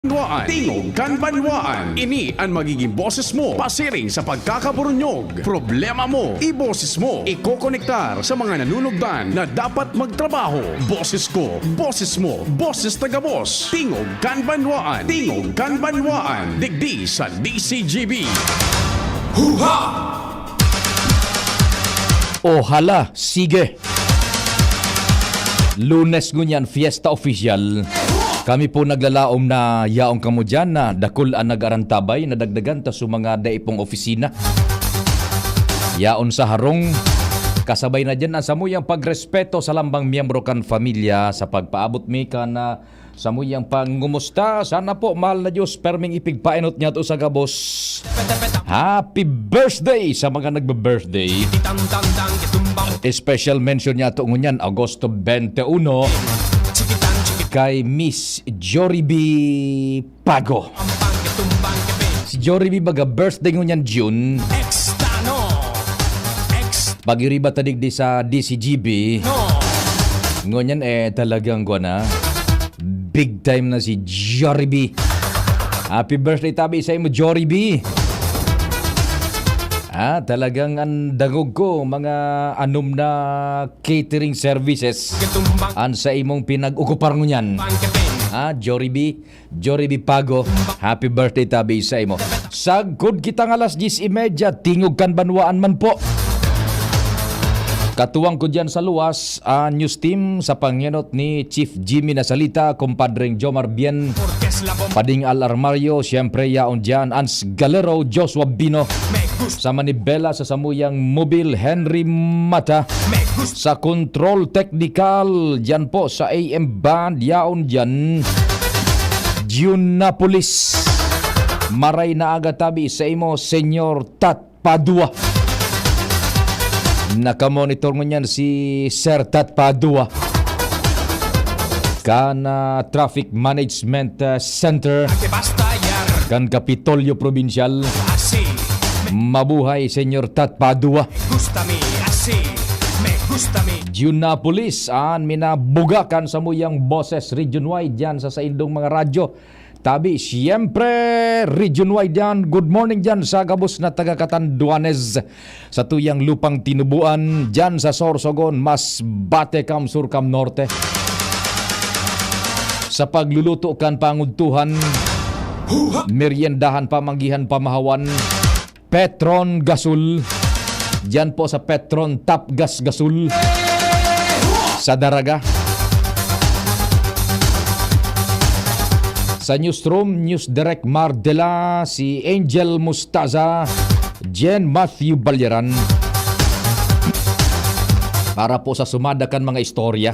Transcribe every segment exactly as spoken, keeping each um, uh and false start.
Banwaan. Tingog kan Banwaan. Ini an magiging boses mo pasiring sa pagkakaburunyog. Problema mo, iboses mo. Ikokonektar sa mga nanunugdan na dapat magtrabaho. Boses ko, boses mo, boses taga-boss. Tingog kan Banwaan. Tingog kan Banwaan. Digdi sa D C G B. Huha! O hala, sige. Lunes ngunyan, fiesta official. Kami po naglalaom na yaon kamo diyan na dakul an nag-arantabay, nadagdagan ta sa mga daipong opisina. Yaon sa harong, kasabay na diyan ang samuyang pagrespeto sa lambang miyembro kan pamilya sa pagpaabot mi kan, ah, samuyang pangumusta. Sana po, mahal na Diyos, perming ipigpainot niya to sa gabos. Happy birthday sa mga nagbe-birthday. Special mention niya to ngunyan, Agosto twenty-one, kay Miss Joryby Pago. Si Joryby baga birthday ngunyan June. Pag-iriba ta digdi sa D C G B. Ngunyan, eh, talagang kuwan na. Big time na si Joryby. Happy birthday tabi sa imo, Joryby. Ah, talagang ang dangog ko, mga anom na catering services an sa imong pinag-okupar ngunyan. Ah, Joryby, Joryby Pago, happy birthday tabi sa imo. Sagkod kita nga alas diyes y media, tingog kan banwaan man po. Katuwang ko diyan sa luwas, ah, news team sa pangenot ni Chief Jimmy Nasalita, Compadreng Jomar Bien, Pading Al Armario, siyempre yaon diyan, Ans Galero, Joshua Bino, sa manibela sa samuyang mobil, Henry Mata, sa control technical, diyan po sa A M band, yaon diyan, June Napolis. Maray na aga tabi sa imo, Senyor Tat Padua. Nakamonitor ngunyan si Sir Tat Padua kan, ah, Traffic Management, ah, Center kan Kapitolyo Probinsyal. Mabuhay, Senyor Tat Padua. June Napolis, an minabuga kan samuyang boses region-wide diyan sa saindong mga radyo. Tabi, siyempre, region-wide yan. Good morning dyan sa gabos na taga Catanduanes, sa tuyang lupang tinubuan, dyan sa Sorsogon, Masbate, Cam Sur, Cam Norte. Sa pagluluto kan pangudtuhan, meriendahan, pamanggihan, pamahawan, Petron Gasol. Diyan po sa Petron Top Gas Gasol sa Daraga. Sa newsroom, News Direct Mardela, si Angel Mustaza, Jen Matthew Balyaran. Para po sa sumada kan mga istorya.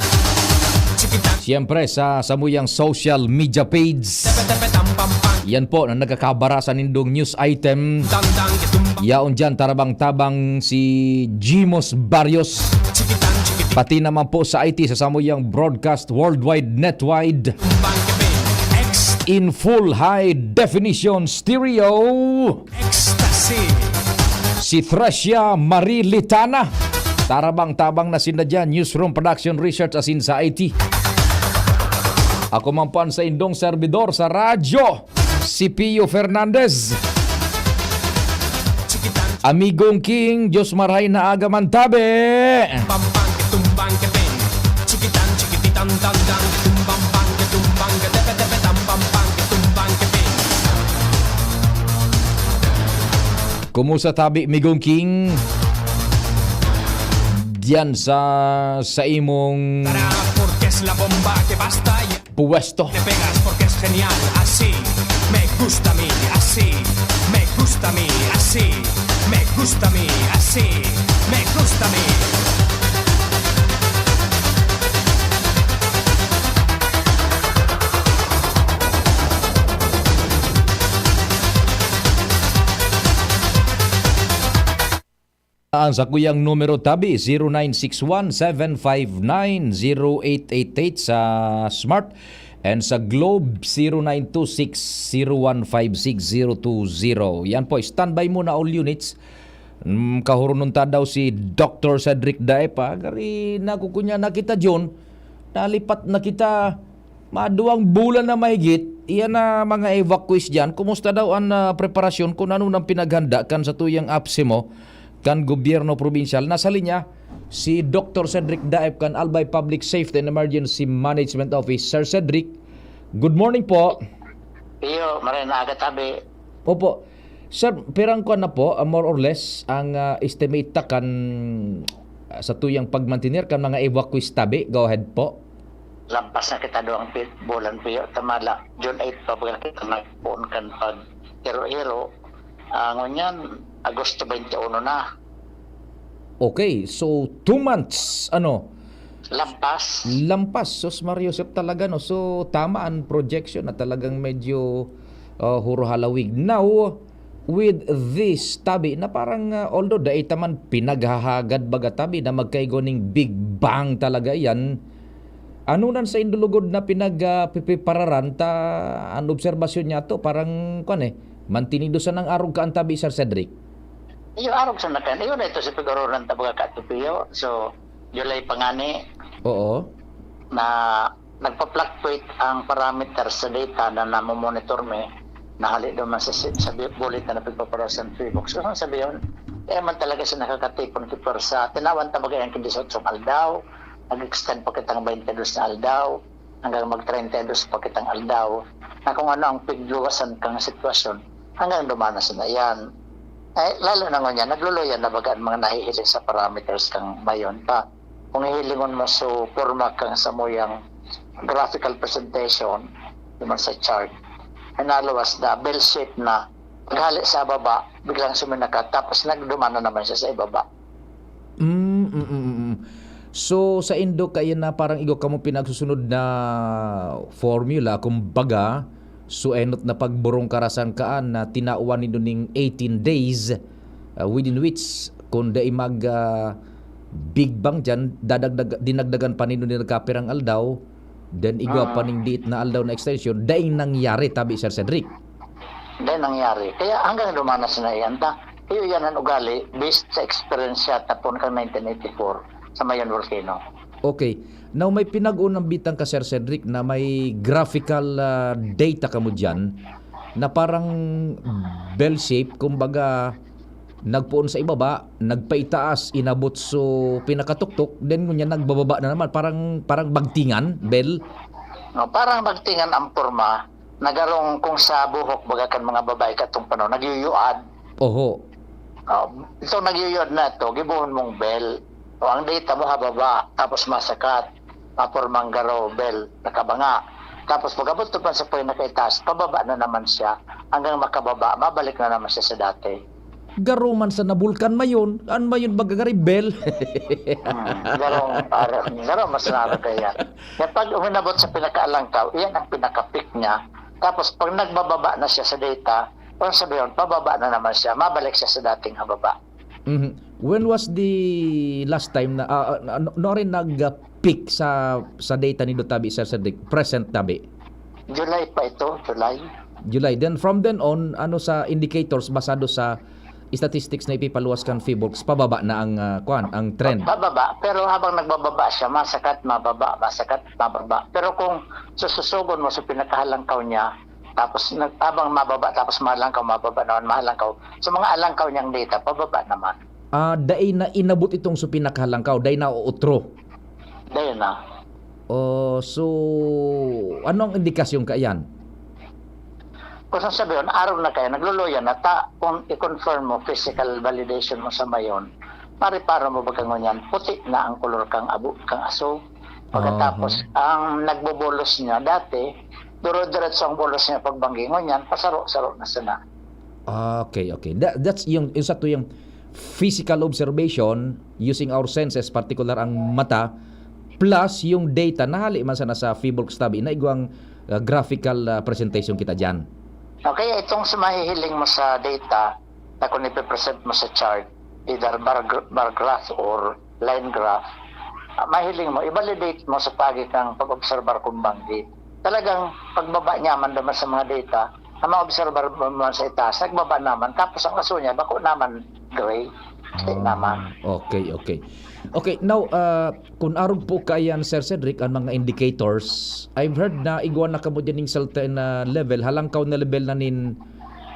Siyempre, sa samuyang social media page. Yan po na nagkakabara sa nindong news item. Yaon dyan, tarabang-tabang si Jimos Barrios. Pati naman po sa I T, sa samuyang broadcast worldwide, netwide. In full high definition stereo. Ecstasy. Si Thresia Marie Litana. Tarabang-tabang na sinda dyan, Newsroom Production Research asin sa I T. Ako man po an saindong servidor sa radyo, si Pio Fernandez. Amigong King, Diyos marhay na aga man tabi. Pampang, tumbang, kepeng. Chikitan, chikititan, tandang, tumbang, pang, tumbang, tepe, tepe, tampang, pang, tumbang, kepeng. Kumusta tabi, Migong King? Diyan sa, sa imong Para, porque es la bomba que basta y puwesto. Te pegas porque es genial, así me gusta a mí, así me gusta a mí, así me gusta a mí, así me gusta a mí. Ang sakuyang numero tabi, zero nine six one, seven five nine, zero eight eight eight sa Smart, and sa Globe, zero nine two six, zero one five six, zero two zero. Yan po, standby muna all units. Mm, kahurunon ta daw si Doctor Cedric Daepa. Gari na kukunya na kita, John. Nalipat na kita. Maduwang bulan na mahigit. Iyan na mga evacuees diyan, kumusta daw an, ah, preparasyon kun ano nang pinaghanda kan satuyang APSEMO kan gobyerno probinsyal? Nasa linya si Doktor Cedric Daep kan Albay Public Safety and Emergency Management Office. Sir Cedric, good morning po. Iyo, maray na aga tabi. Opo. Sir, pirang kuwan na po, ah, more or less, ang, ah, estimate ta kan, ah, satuyang pagmantener kan mga evacuees tabi? Go ahead po. Lampas na kita duwang pi-, bulan, piyo. Tama la, June eight pa baga kita nagpoon kan paghiro-hiro. Ah, ngunyan, Agosto twenty-one na. Okay, so two months, ano? Lampas. Lampas, sus Mario Josep talaga, no? So, tama ang projection na talagang medyo, ah, huro-halawig. Now, with this tabi na parang, ah, although dai ta man pinaghahagad baga tabi na magkaigo ning big bang talaga iyan, ano nan saindo lugod na pinag, ah, pipipararan ta an obserbasyon niyato parang, kwan eh, mantinido sanang arog ka an tabi, Sir Cedric? Iyo, arog sana kan. Iyo na ito sa pag-aroran ta baga ka, Tupiyo. So, July pa ngani Oo. na nagpa-fluctuate ang parameter sa data na namomonitor mi, na hali duman sa, sa bulletin na pigpaparasan sa PHIVOLCS. So, ang sabi yun, eh, man talaga siya nakakatipon ki pwersa. Tinawan ta baga yan ki dieciocho aldaw, nag-extend pa kitang twenty-dos na aldaw, hanggang mag-treinta y dos pa kitang aldaw, na kung ano ang pigluwasan kang sitwasyon, hanggang duman na sana yan. Eh, lalo na ngunyan, nagluluya na baga ang mga nahihiling sa parameters kang Mayon pa. Kung hihilingon mo sa porma kang samuyang graphical presentation, naman sa chart, ay naluwas na, bell shape na, paghali sa baba, biglang suminakat, tapos nagduman na naman siya sa ibaba. Mm, mm, mm, mm. So, saindo kaya na parang igwa kamo pinagsusunod na formula, kumbaga, so enot na pagburong karasan kaan na tinawan nindo ning eighteen days, ah, within which, kung dai mag, ah, big bang diyan, dadagdag-, dinagdagan pa nindo ni nagkapirang aldaw, then igwa pa Ah. ning diit na aldaw na extension, dai nangyari, tabi, Sir Cedric? Dai nangyari. Kaya hanggang duman na sana iyan ta. Iyo yan ang ugali, based sa experience siya tapon kang nineteen eighty-four sa Mayon Volcano. Okay. Now, may pinag-unambitan ka, Sir Cedric, na may graphical, ah, data kamo diyan na parang bell shape, kumbaga, nagpoon sa ibaba, nagpaitaas, inabot so pinakatuktok, then ngunyan nagbababa na naman, parang, parang bagtingan, bell? No, parang bagtingan ang porma, nagarong kung sa buhok, baga kan mga babae katong panahon, nagyuyuad. Oho. Oh, itong nagyuyuad na to, gibohon mong bell. O, ang data mo hababa, tapos masakat, mapormang garo, bell, nakabanga. Tapos pag-abot to pa sa pinakaitaas, pababa na naman siya. Hanggang makababa, mabalik na naman siya sa dati. Garo man sa nabulkan Mayon, an Mayon baga gari bell. Hmm, garong, ara-, garong mas naragay yan. Yan pag uminabot sa pinakaalangkaw, iyan ang pinaka-peak niya. Tapos pag nagbababa na siya sa data, kung sabihin, pababa na naman siya, mabalik siya sa dating hababa. Mhm. When was the last time na, ah, ah, ano, ano rin nag, ah, peak sa, sa data nindo tabi, Sir Cedric? Present tabi? July pa ito, July. July. Then from then on, ano sa indicators basado sa statistics na ipipaluwas kan PHIVOLCS, pababa na ang, ah, kuwan, ang trend? Pababa, pero habang nagbababa siya, masakat, mababa, masakat, mababa. Pero kung sususugon mo sa pinakahalangkaw niya, tapos nag-, habang mababa, tapos mahalangkaw, mababa naman, mahalangkaw. Sa mga alangkaw niyang data, pababa naman. Ah, dai na inabot itong sa pinakahalangkaw, dai na uutro. Dai na. Oh, so, ano ang indikasyon kaiyan? Kung sasabihin, araw na kaya, nagluluya na ta, kung i-confirm mo, physical validation mo sa Mayon, mariparo mo baga ngunyan, puti na ang kolor kang abo, kang aso. Pagkatapos, Aha. ang nagbobolos niya dati, duro-diretso ang bolos niya pagbanggi, ngunyan, pasaro-saro na sana. Ah, okay, okay. That, that's yung, yung sa tuyang physical observation using our senses, partikular ang mata, plus yung data na hali man sana sa PHIVOLCS tabi na igwang, ah, graphical, ah, presentation kita diyan. Okay, itong sa mahihiling mo sa data na kung ipipresent mo sa chart, either bar gr-, bar graph or line graph, ah, mahiling mo, i-validate mo sa pagi kang pag-obserbar kung banggi. Talagang pagbaba niya man naman sa mga data, ang mga obserbar mo man sa itaas, nagbaba naman, tapos ang aso niya, bako naman gray. Di naman. Okay, okay. Okay, now, ah, kun arog po kaiyan, Sir Cedric, an mga indicators, I've heard na igwa na kamo dining certain na level, halangkaw na level na nin,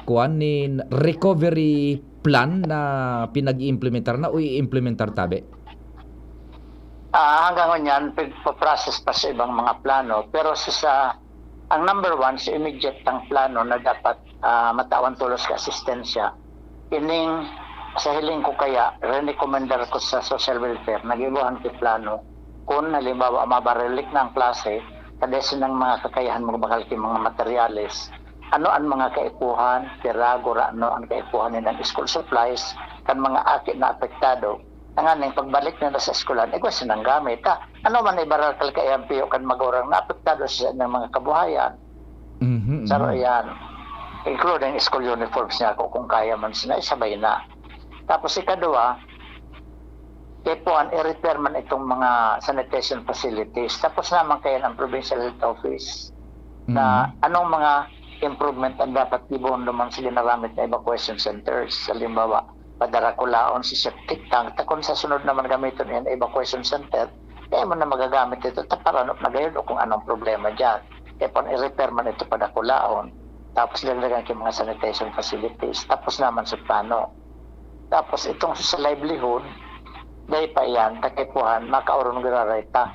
kuwan, nin recovery plan na pinag-iimplementar na o iimplementar tabi? Ah, hanggang ngunyan, pigpa-process pa sa ibang mga plano. Pero sa, sa ang number one, sa immediate ang plano na dapat, ah, matawan tolos ka asistensya. Ining sa hiling ko kaya, renekomendar ko sa social welfare, nag-iwahan ki plano. Kung halimbawa, mabaralik na ang klase, kada sinang mga kakayahan mo bakal ki mga materyales, ano ang mga kaipuhan, pira, gurano ang kaipuhan nilang school supplies, kan mga aki na apektado, tanganing pagbalik nila sa eskwelahan, igwa sinang gamit, ha? Ano man ibarakal kaiyan piyo kan magurang na apektado sa ng mga kabuhayan. Mhm, Saro mhm. Yan. Including school uniforms niya, kung, kung kaya man sina, isabay na. Tapos ikaduwa, kaipuhan, i-repair man itong mga sanitation facilities. Tapos naman kaya ang provincial health office na Mhm. anong mga improvement ang dapat gibohon naman sa ginaramit na evacuation centers. Halimbawa, padara kulaon si septic tank. Ta kung sa sunod naman gamiton yan evacuation center, kaya mo na magagamit ito. Ta paranop na gayud o kung anong problema dyan. Kaya pang i-repair man ito padakulaon. Tapos dagdagan kay mga sanitation facilities. Tapos naman sa plano. Tapos itong sa livelihood, dahil pa iyan, takipuhan, makaurong giraray ta.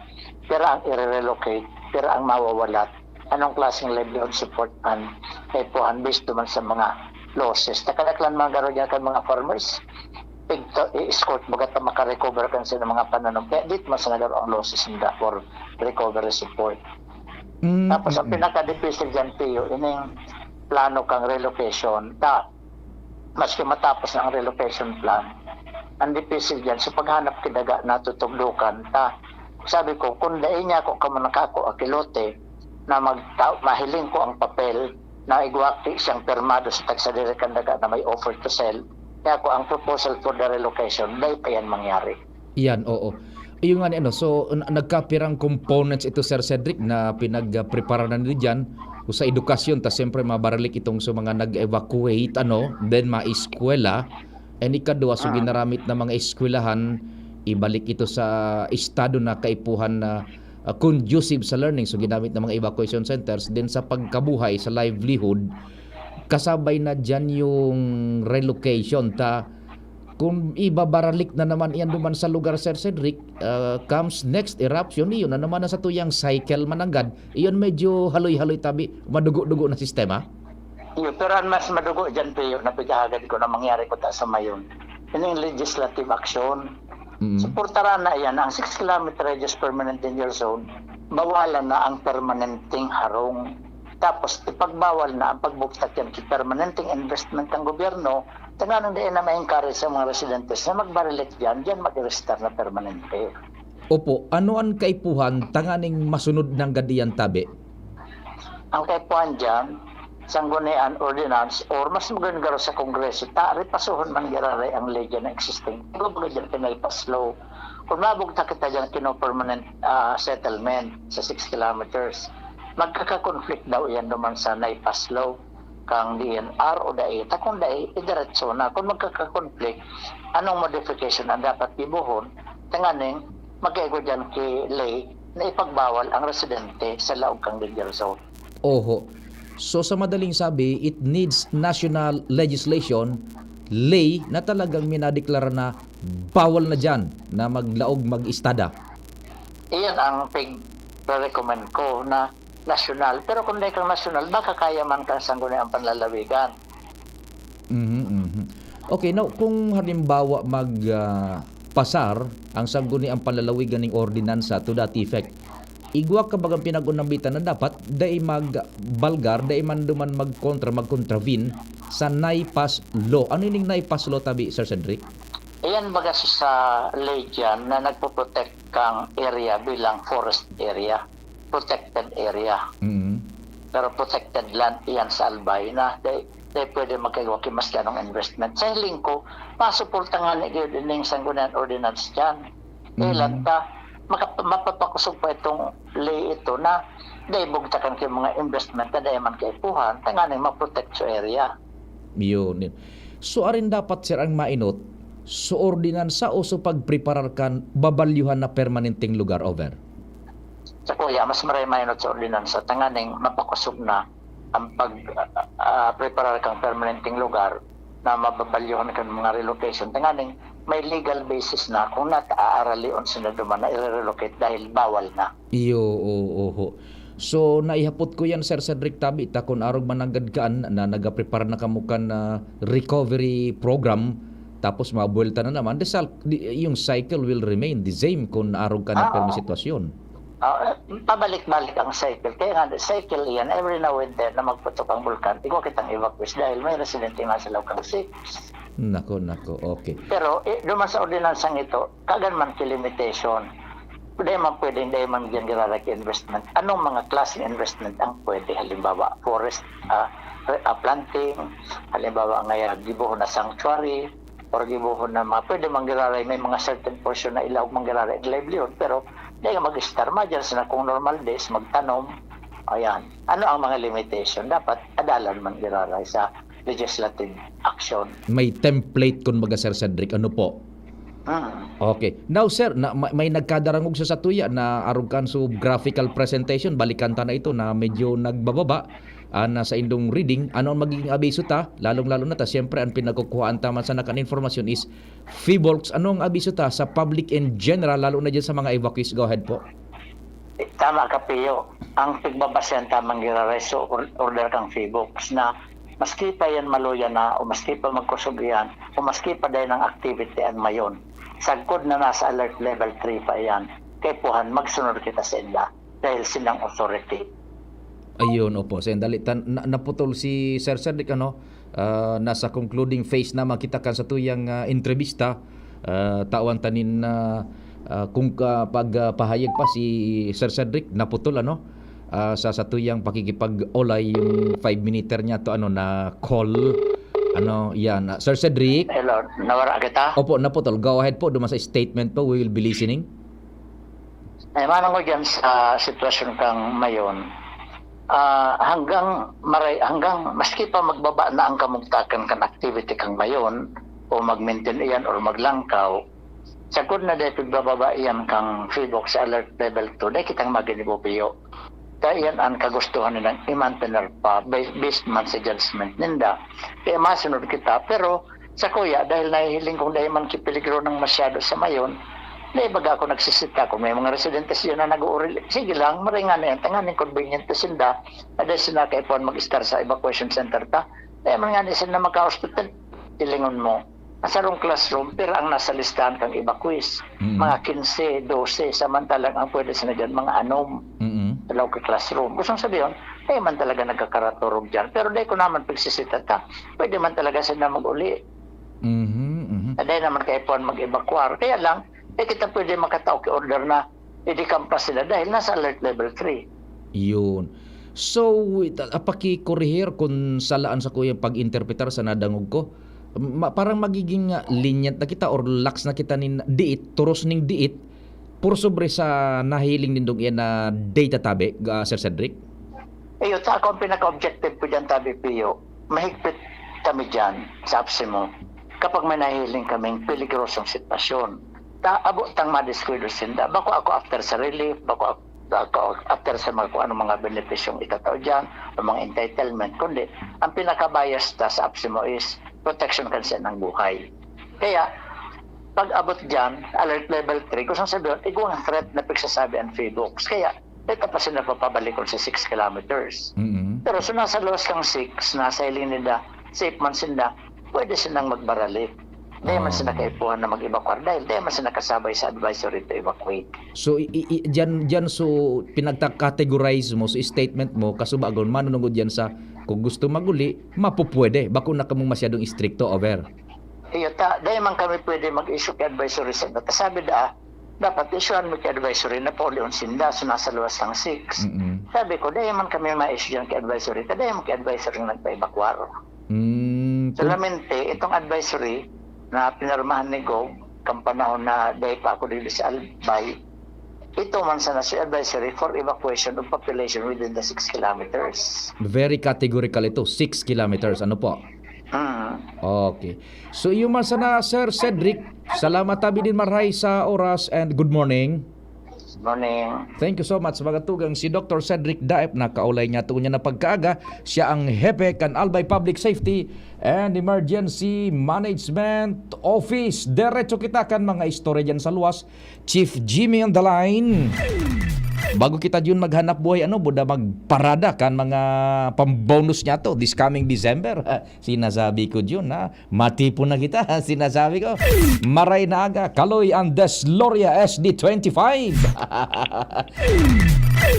Pira ang i-relocate, pira ang mawawalat. Anong klaseng livelihood support an kaipuhan based naman sa mga losses? Nakadaklan mga garo dyan kan mga farmers, pigto, i-escort baga ta makarecover kan sa mga pananom. Kaya dit mas nagaro ang losses nila for recovery support. Mm, Tapos ang mm, mm. pinaka-difícil dyan, Pio, ining plano kang relocation. Ta, maski matapos na ang relocation plan, ang difícil dyan, sa paghanap ki daga natutugdukan ta. Sabi ko, kung dai niya ako kamo nakako akilote, na magta-, mahiling ko ang papel na igwaki siyang pirmado sa tagsadiri kan daga na may offer to sell, kaya ako ang proposal for the relocation, dai pa yan mangyari. Iyan, oo. Iyo nga ni ano, so, n-, nagkapirang components ito, Sir Cedric, na pinagprepara na ninyo diyan. O sa edukasyon, ta siyempre mabaralik itong sa mga nag-evacuate, ano, then maeskwela. And ikaduwa, so Ah. ginaramit na mga eskwelahan, ibalik ito sa estado na kaipuhan na, ah, conducive sa learning. So ginamit na mga evacuation centers. Then sa pagkabuhay, sa livelihood, kasabay na diyan yung relocation. Ta, kung ibabaralik na naman iyan duman sa lugar, Sir Cedric, ah, comes next eruption, iyon na naman na sa tuyang cycle mananggad. Iyon medyo haloy-haloy tabi, madugo-dugo na sistema. Iyo, pero ang mas madugo dyan, Pio, na pigahagad ko na mangyari ko ta sa mayon. Ining legislative action. Mm. Suportaran na iyan ang six kilometer radius permanent danger zone. Bawalan na ang permanenteng harong. Tapos, ipagbawal na ang pagbugtak yan ki permanenteng investment ng gobyerno. Tanganing dai na ma-encourage sa mga residentes na magbarilik dyan, dyan mag-restar na permanente. Opo, ano an kaipuhan tanganing masunod nanggad iyan tabi? Ang kaipuhan dyan, sanggunian, ordinance, or mas magandang garo sa Kongreso, ta, repasuhon man giraray ang ley na existing. Iba baga dyan, pinay-pass law. Kung mabugtak kita dyan, kino permanent ah, settlement sa six kilometers, magkaka-conflict daw iyan duman sa naipass law kang D N R o dai. Ta kung dai, idiretso na. Kung magkaka-conflict, anong modification ang dapat gibohon? Tanganing, magkaigo dyan ki ley na ipagbawal ang residente sa laog kang danger zone. Oho. So, sa madaling sabi, it needs national legislation, ley, na talagang minadeklara na bawal na diyan na maglaog, mag-istada. Iyan ang pig-recommend ko na nasyonal. Pero kung dai kang nasyonal, baka kaya man kang sangguniang panlalawigan. Mhm, mhm. Okay, now, kung halimbawa mag, ah, pasar ang sangguniang panlalawigan ning ordinansa to that effect, igwa ka bagang pinag-unambitan na dapat dai magbalgar, dai man duman magkontra, magkontravene sa naipass law. Ano ining naipass law tabi, Sir Cedric? Iyan baga sa ley dyan na nagpo-protect kang area bilang forest area, protected area. Mm. Pero protected land iyan sa Albay na dai, dai pwede magkaigo ki maski anong investment. Sa hiling ko, masuporta nga ni gyud ining sangguniang ordinance dyan. Ilan Mm. ta, maka-, mapapakusog pa itong ley ito na dai bugtakan ki mga investment na dai man kaipuhan, tanganing ma-protect sa area. Yun, yun. So, arin dapat, sir, ang mainot, So, ordinansa o so pagpreparar kan babalyuhan na permanenteng lugar, over? Sa kuya, mas maray mainot sa ordinansa, tanganing mapakosog na ang pag ah, ah, preparar kang permanenteng lugar na mababalyuhan kan mga relocation. Tanganing may legal basis na kung nata aaralion sila duman na i-relocate dahil bawal na. Iyo, oo, oho. So, naihapot ko yan, Sir Cedric, tabi ta kun arog man nanggad kaan na nagaprepara na kamo kan ah, recovery program, tapos mabuelta na naman, the sal- the- yung cycle will remain the same kun arog ka na Ah, pirmi oo. Sitwasyon. Ah, eh, pabalik-balik ang cycle. Kaya nga, cycle yan, every now and then na magputok ang bulkan, igwa kitang evacuees dahil may residente nga sa Laukang six. Nako, nako, okay. Pero eh, duman sa ordinansang ito, kagan man ki limitation. Dahil man pwedeng, dahil man dyan giraray ki investment. Anong mga klaseng investment ang pwede? Halimbawa, forest ah, re- ah, planting, halimbawa ngaya gibohon na sanctuary, or gibohon na mga pwede man giraray, may mga certain portion na ilaog man giraray ang livelihood, pero dahil mag-start, madyan sila kung normal days, magtanom. Ayan. Ano ang mga limitation? Dapat adalan man giraray sa legislative action. May template, kun baga, Sir Cedric, ano po? Hmm. Okay. Now, sir, na, may, may nagkadarangog sa satuya na arog kan so graphical presentation, balikan ta na ito na medyo nagbababa ah, na sa indong reading. Ano ang magiging abiso ta? Lalong-lalo na ta, siyempre, ang pinagkukuhaan ta man sana kan informasyon is PHIVOLCS. Ano ang abiso ta sa public in general, lalo na dyan sa mga evacuees? Go ahead po. Eh, tama ka, Pio. Ang pigbabasehan tamang giraray so or- order kang PHIVOLCS na maski pa yan maluya na o maski pa magkusog iyan o maski pa dahil ng activity ang mayon. Sagkod na nasa alert level three pa iyan, kaipuhan magsunod kita sa inda dahil silang authority. Ayun, opo. Sendali, tan, na, naputol si Sir Cedric, ano? Ah, nasa concluding phase na makita kan sa tuyang ah, entrevista. Ah, tawan tanin na ah, kung ka, pag ah, pahayag pa si Sir Cedric, naputol, ano? Ah, sa sa tuyang pakikipag-olay yung five minute niya to, ano, na call. Ano, yan. Ah, Sir Cedric? Hello, nawara kita? Opo, naputol. Go ahead po, duman sa statement po. We will be listening. Eh, manong ko dyan sa sitwasyon kang mayon, ah, hanggang maray, hanggang maski pa magbaba na ang kamugtakan kan activity kang mayon o mag-maintain iyan or maglangkaw, sagkod na dahil pagbababa iyan kang PHIVOLCS sa alert level two, dahil kitang maginibo piyo. Kaya iyan ang kagustuhan nilang i-mantener pa, bas- based man sa judgment ninda. Kaya masunod kita, pero sa kuya, dahil nahihiling kong dahil man kipeligro ng masyado sa mayon, na ibaga ako nagsisita kung may mga residentes yun na nag-uurili. Sige lang, maringan na yan. Tanganing convenient na sinda. Na dahil sila kaipuhan mag-start sa evacuation center ta. Kaya man nga ni sila magka-hospital, tilingon mo. Ang sarong classroom, pero ang nasa listahan kang evacuees, Mm. mga quince, doce, samantalang ang pwede sila dyan, mga anom, Mm-mm. sa loob ka classroom. Gusto sabihin, eh man talaga nagkakaraturog dyan. Pero dahil ko naman pagsisita ta, pwede man talaga sila mag-uli. Mhm, mhm. Dahil naman kaipuhan mag-evacuar. Kaya lang, eh kita pwede makatao ki order na i-decamp sila dahil nasa alert level three. Yun. So, wait, ah, pakikorehir kung salaan sa kuyang pag-interpretar sa nadangog ko. Ma- parang magiging ah, lenient na kita or lax na kita nin diit, turos ning diit, por sobre sa nahiling nindong iyan na data tabi, ah, Sir Cedric? Iyo, ta ako ang pinaka-objective ko dyan, tabi Pio. Mahigpit kami dyan sa APSEMO kapag may nahiling kaming peligrosong sitwasyon. Ta, abo tang madiskuido sinda. Bako ako after sa relief, bako ako after sa mga, kung anong mga benepisyong itatao dyan, o mga entitlement. Kundi, ang pinaka-bias ta sa APSEMO is protection kan sa ng buhay. Kaya, pag abot dyan, alert level three, gusto sabihin, igwang threat na pagsasabi ang PHIVOLCS. Kaya, ito pa sila papabalikon sa six kilometers. Mm-mm. Pero so nasa luwas kang six, nasa hiling nila, safe man sinda, pwede silang magbaralik. Dahil man Ah. sila kaipuhan na mag-evacuar dahil dahil man sila kasabay sa advisory to evacuate. So, i, i, i- dyan, dyan, so, pinagka-categorize mo, so, statement mo, kasubagon, manunungod yan sa, kung gusto maguli, mapupwede. Bako na kamong masyadong istrikto, over. Iyo, ta, dahil man kami pwede mag-issue ki advisory sa data. Sabi da, dapat issuehan mo ki advisory na paulion sinda, so nasa luwas kang six. Mm-mm. Sabi ko, dahil man kami ma-issue dyan ki advisory, ta dahil man ki advisory nagpa-evacuar. Mm, kung- Solamente, itong advisory na pinirmahan ni Gov, kang panahon na dahil pa ako dito sa Albay, ito man sana si advisory for evacuation of population within the six kilometers. Very categorical ito, six kilometers. Ano po? Mm. Okay. So, iyo man sana, Sir Cedric. Salamat tabi din, maray, sa oras, and good morning. Morning. Thank you so much, mga tugang. Si Doctor Cedric Daep, nakaulay niya tuon niya na pagkaaga. Siya ang hepe kan Albay Public Safety and Emergency Management Office. Diretso kita kan mga istorya dyan sa luwas. Chief Jimmy on the line. Bago kita yun maghanap buhay, ano, buda magparada kan mga pambonus niya to this coming December. Sinasabi ko yun, ha? Matipon na kita, sinasabi ko. Maray na aga, Kaloy Andes Loria S D twenty-five.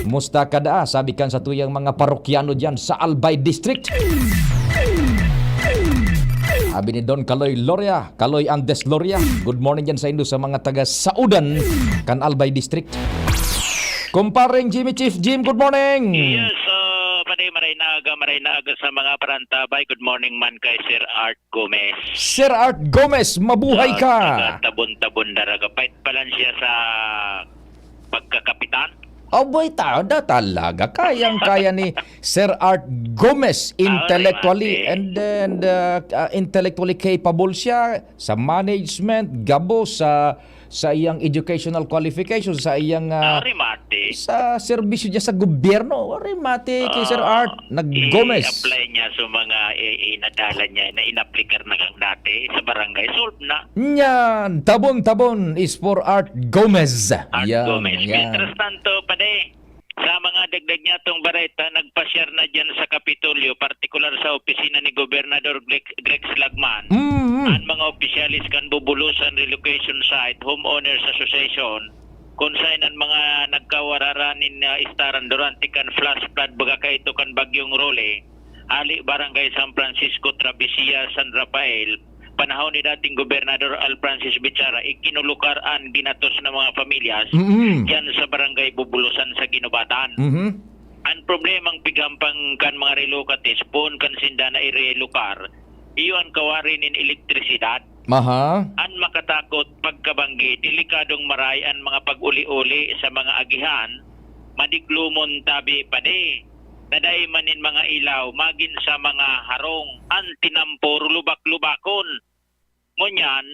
Musta ka daa? Sabi kan sa tuyang mga parokyano dyan sa Albay District. Sabi ni Don Kaloy Loria, Kaloy Andes Loria, good morning dyan sa indo sa mga taga Saudan, kan Albay District. Kumpareng Jimmy, Chief Jim, good morning. Yes, uh, maray, maray na aga, maray na aga sa mga parantabay. Good morning man kay Sir Art Gomez. Sir Art Gomez, mabuhay ka. Tabon-tabon daraga. Pait pa lang siya sa pagkakapitan. Aboy, tao na talaga. Kayang-kaya ni Sir Art Gomez, intellectually Mati. and, and uh, uh, intellectually capable siya sa management, gabo sa sa iyang educational qualification, sa iyang uh, Ari mati. sa serbisyo niya sa gobyerno. Ari mati kay Sir Art na Gomez. I-apply niya sa mga i- inadala niya na inaplikar na kang dati sa barangay. Solve na. Yan, tabon-tabon is for Art Gomez. Art Yan, Gomez. yan. Mientras tanto, pade, sa mga dagdag niya tong bareta, nagpa-share na dyan sa Kapitolyo, partikular sa opisina ni Gobernador Greg, Greg Slagman. Mm. Ang mga opisyalis kan Bubulusan Relocation Site Homeowners Association, kung saan ang mga nagkawararan nin uh, istaran durante kan flash flood baga kaito kan Bagyong Rolly, hali Barangay San Francisco, Traviesia, San Rafael, panahon ni dating Gobernador Al Francis Bichara, ikinulukar an ginatos na mga pamilyas Mm-mm. diyan sa Barangay Bubulusan sa Ginubatan. Mhm. Ang problemang pigampang kan mga relocates, poon kan sinda na irelokar, iyo an kawari nin elektrisidad. Aha. An makatakot pagkabanggi, delikadong maray an mga pag-uli-uli sa mga agihan, madiklumon tabi padi, na dai man nin mga ilaw, magin sa mga harong, an tinampor, lubak-lubakon. Ngunyan,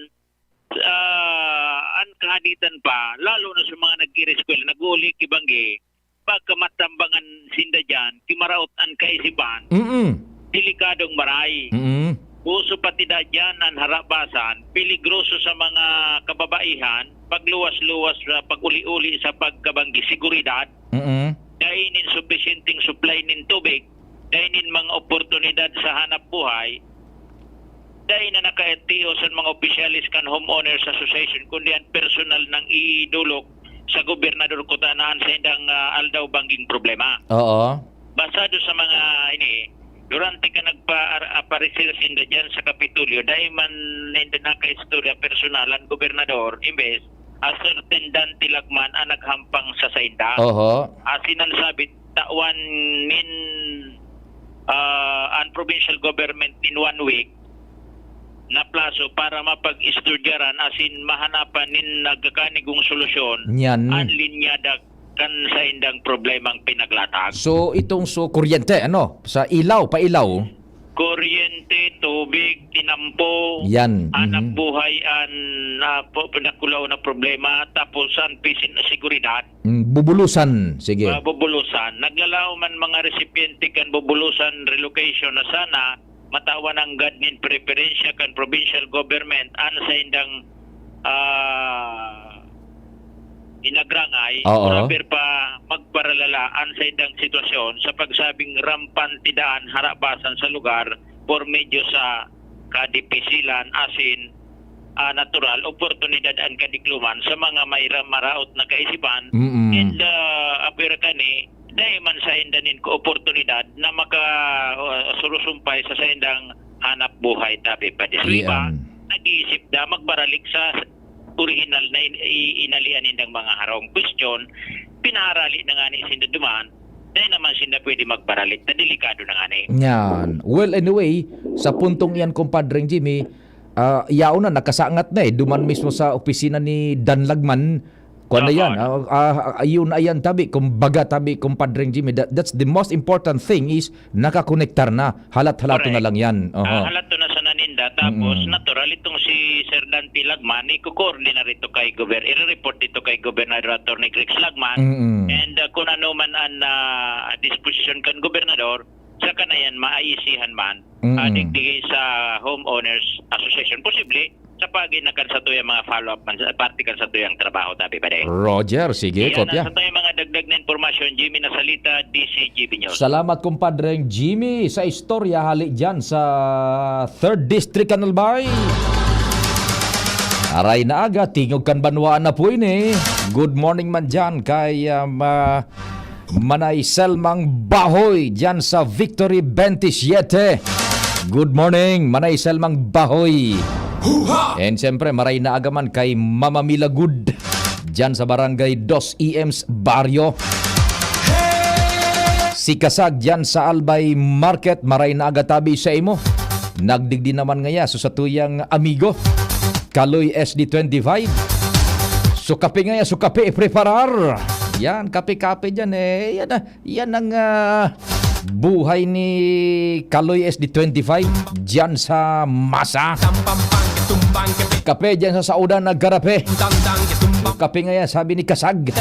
ah, an kahaditan pa, lalo na sa mga nag-ireskwela, nag-uuli ki banggi, pagkamatambangan sinda diyan, kimaraot an kaisipan, Mm-mm. delikadong maray. Mm-mm. Uso pati da diyan an harabasan, peligroso sa mga kababaihan, pagluwas-luwas sa pag-uli-uli sa pagkabanggi, seguridad, Mm-mm. dai nin supisyenteng supply nin tubig, dai nin mga oportunidad sa hanap buhay, dai na nakaatios an mga opisyalis kan Homeowners Association, kundi an personal nang idulok sa gobernador kuta na an saindang ah, aldaw bangging problema. Oo. Basado sa mga ini, durante ka nagpa-aparecer sinda dyan sa Kapitolyo, dahil man ninda nakaistorya personal ang gobernador, imbes, a certain Dan Tilagman ang naghampang sa sainda. Oho. Asin ang sabi, tawan nin ah, ang provincial government in one week na plaso para mapag-istudyaran asin mahanapan nin nagkakanigong solusyon Nyan. An linyada kan saindang problemang pinaglatag. So, itong so kuryente, ano, sa ilaw, pailaw. Kuryente, tubig, tinampo, Yan, hanap mhm. buhay, an uh, pinakulaw na problema, tapos an pisin seguridad. Mm, bubulusan, sige. Uh, bubulusan. Naglalaw man mga resipyente kan bubulusan relocation na sana matawan ang gad nin preferensya kan provincial government an saindang ah, inagrangay, Oo. Rapper pa magparalala an saindang sitwasyon sa pagsabing rampante daan harabasan sa lugar por medyo sa kadipisilan asin ah, natural oportunidad an kadikluman sa mga may ra- maraot na kaisipan Mm-mm. and uh, apira kani dahil man sa inda nin oportunidad na maka uh, surusumpay sa saindang hanap buhay tabi pa di. So, iba, Yan. nag-iisip na magbaralik sa orihinal na in- i- inalian nindang mga harong. Question, pinaharali na nga ni sinda duman, dahil naman sinda pwede magbaralik na delikado na nga ni. Yan. Well, anyway, sa puntong iyan, Kumpadreng Jimmy, ah, yaon na, nakasangat na eh. Duman mismo sa opisina ni Dan Lagman, kuwan na Opo. yan. Ah, ah, ayun na yan, tabi. Kumbaga, tabi, Kumpadreng Jimmy, that, that's the most important thing is nakakonektar na. Halat-halato na Correct. lang yan. Oho. Ah, halato na sa naninda, Tapos, Mm. natural, itong si Sir Dante Lagman, iko-coordinate ito kay Gober-, i-report dito kay Gobernador Attorney Greg Lagman. Mm. And, ah, kung ano man ang, ah, disposition kan gobernador, saka na yan maaisihan man, Mm. ah, digdi sa Homeowners Association. Posible, sa pagi na kan satuyang mga follow-up man, sa parte kan satuyang trabaho, tabi pa din. Roger, sige, Yan kopya. Ang satuyang mga dagdag na impormasyon, Jimmy Nasalita, D C G B News. Salamat, kumpadreng Jimmy, sa istorya hali dyan sa third District, kan Albay. Aray na aga, tingog kan banwaan na po ini. Good morning man dyan kay, um, ah, Manay Selmang Bahoy dyan sa Victory twenty-seven. Good morning, Manay Selmang Bahoy. And siyempre, maray na aga man kay Mama Mila Good dyan sa Barangay Dos E M's Barrio. Si Kasag dyan sa Albay Market, maray na aga tabi sa imo. Nagdigdi naman ngaya so satuyang amigo, Kaloy S D twenty-five. So kape ngaya, so kape ipreparar. Yan, kape-kape dyan eh. Yan, ah, yan ang, ah, buhay ni Kaloy S D twenty-five dyan sa Masa. Kape dyan sa Saudan, nagkarape. So, kape ngaya, sabi ni Kasag.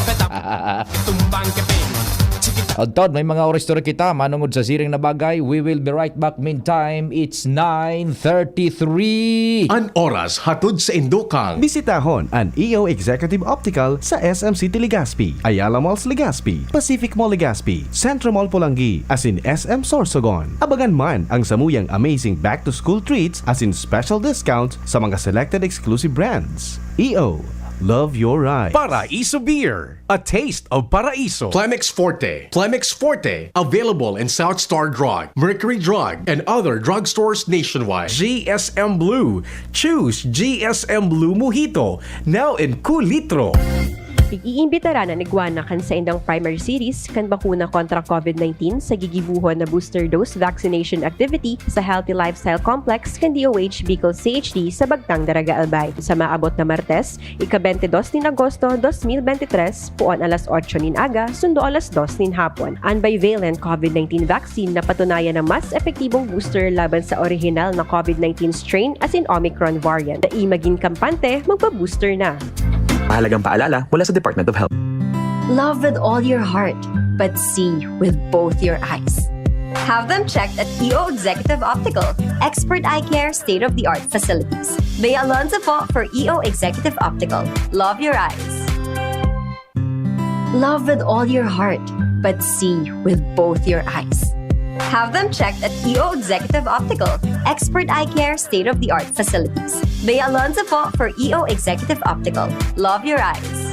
Todd, may mga oras to kita. Manungod sa siring na bagay, we will be right back. Meantime, it's nine thirty-three. An oras hatod sa indokang. Bisitahon an E O Executive Optical sa S M City Legazpi, Ayala Malls Legazpi, Pacific Mall Legazpi, Centro Mall Polangui, asin S M Sorsogon. Abangan man ang samuyang amazing back-to-school treats asin special discounts sa mga selected exclusive brands. E O, love your eyes. Paraiso Beer. A taste of Paraiso. Plemex Forte. Plemex Forte. Available in South Star Drug, Mercury Drug, and other drugstores nationwide. G S M Blue. Choose G S M Blue Mojito. Now in kulitro. Pag-iimbitaran an igwa na kan saindang primary series kan bakuna kontra COVID nineteen sa gigibohon na booster dose vaccination activity sa Healthy Lifestyle Complex kan D O H Bicol C H D sa Bagtang, Daraga, Albay. Sa maabot na Martes, ika-twenty-dos nin Agosto dos mil bente y tres, puon alas otso nin aga, sundo alas dos nin hapon. An bivalent COVID nineteen vaccine na patunayan na mas epektibong booster laban sa orihinal na COVID nineteen strain asin Omicron variant. Dai magin kampante, magpa-booster na. Mahalagang paalala mula sa Department of Health. Love with all your heart, but see with both your eyes. Have them checked at E O Executive Optical. Expert eye care, state-of-the-art facilities. Bea Alonzo po for E O Executive Optical. Love your eyes. Love with all your heart, but see with both your eyes. Have them checked at E O Executive Optical. Expert eye care, state-of-the-art facilities. Bea Alonzo po for E O Executive Optical. Love your eyes.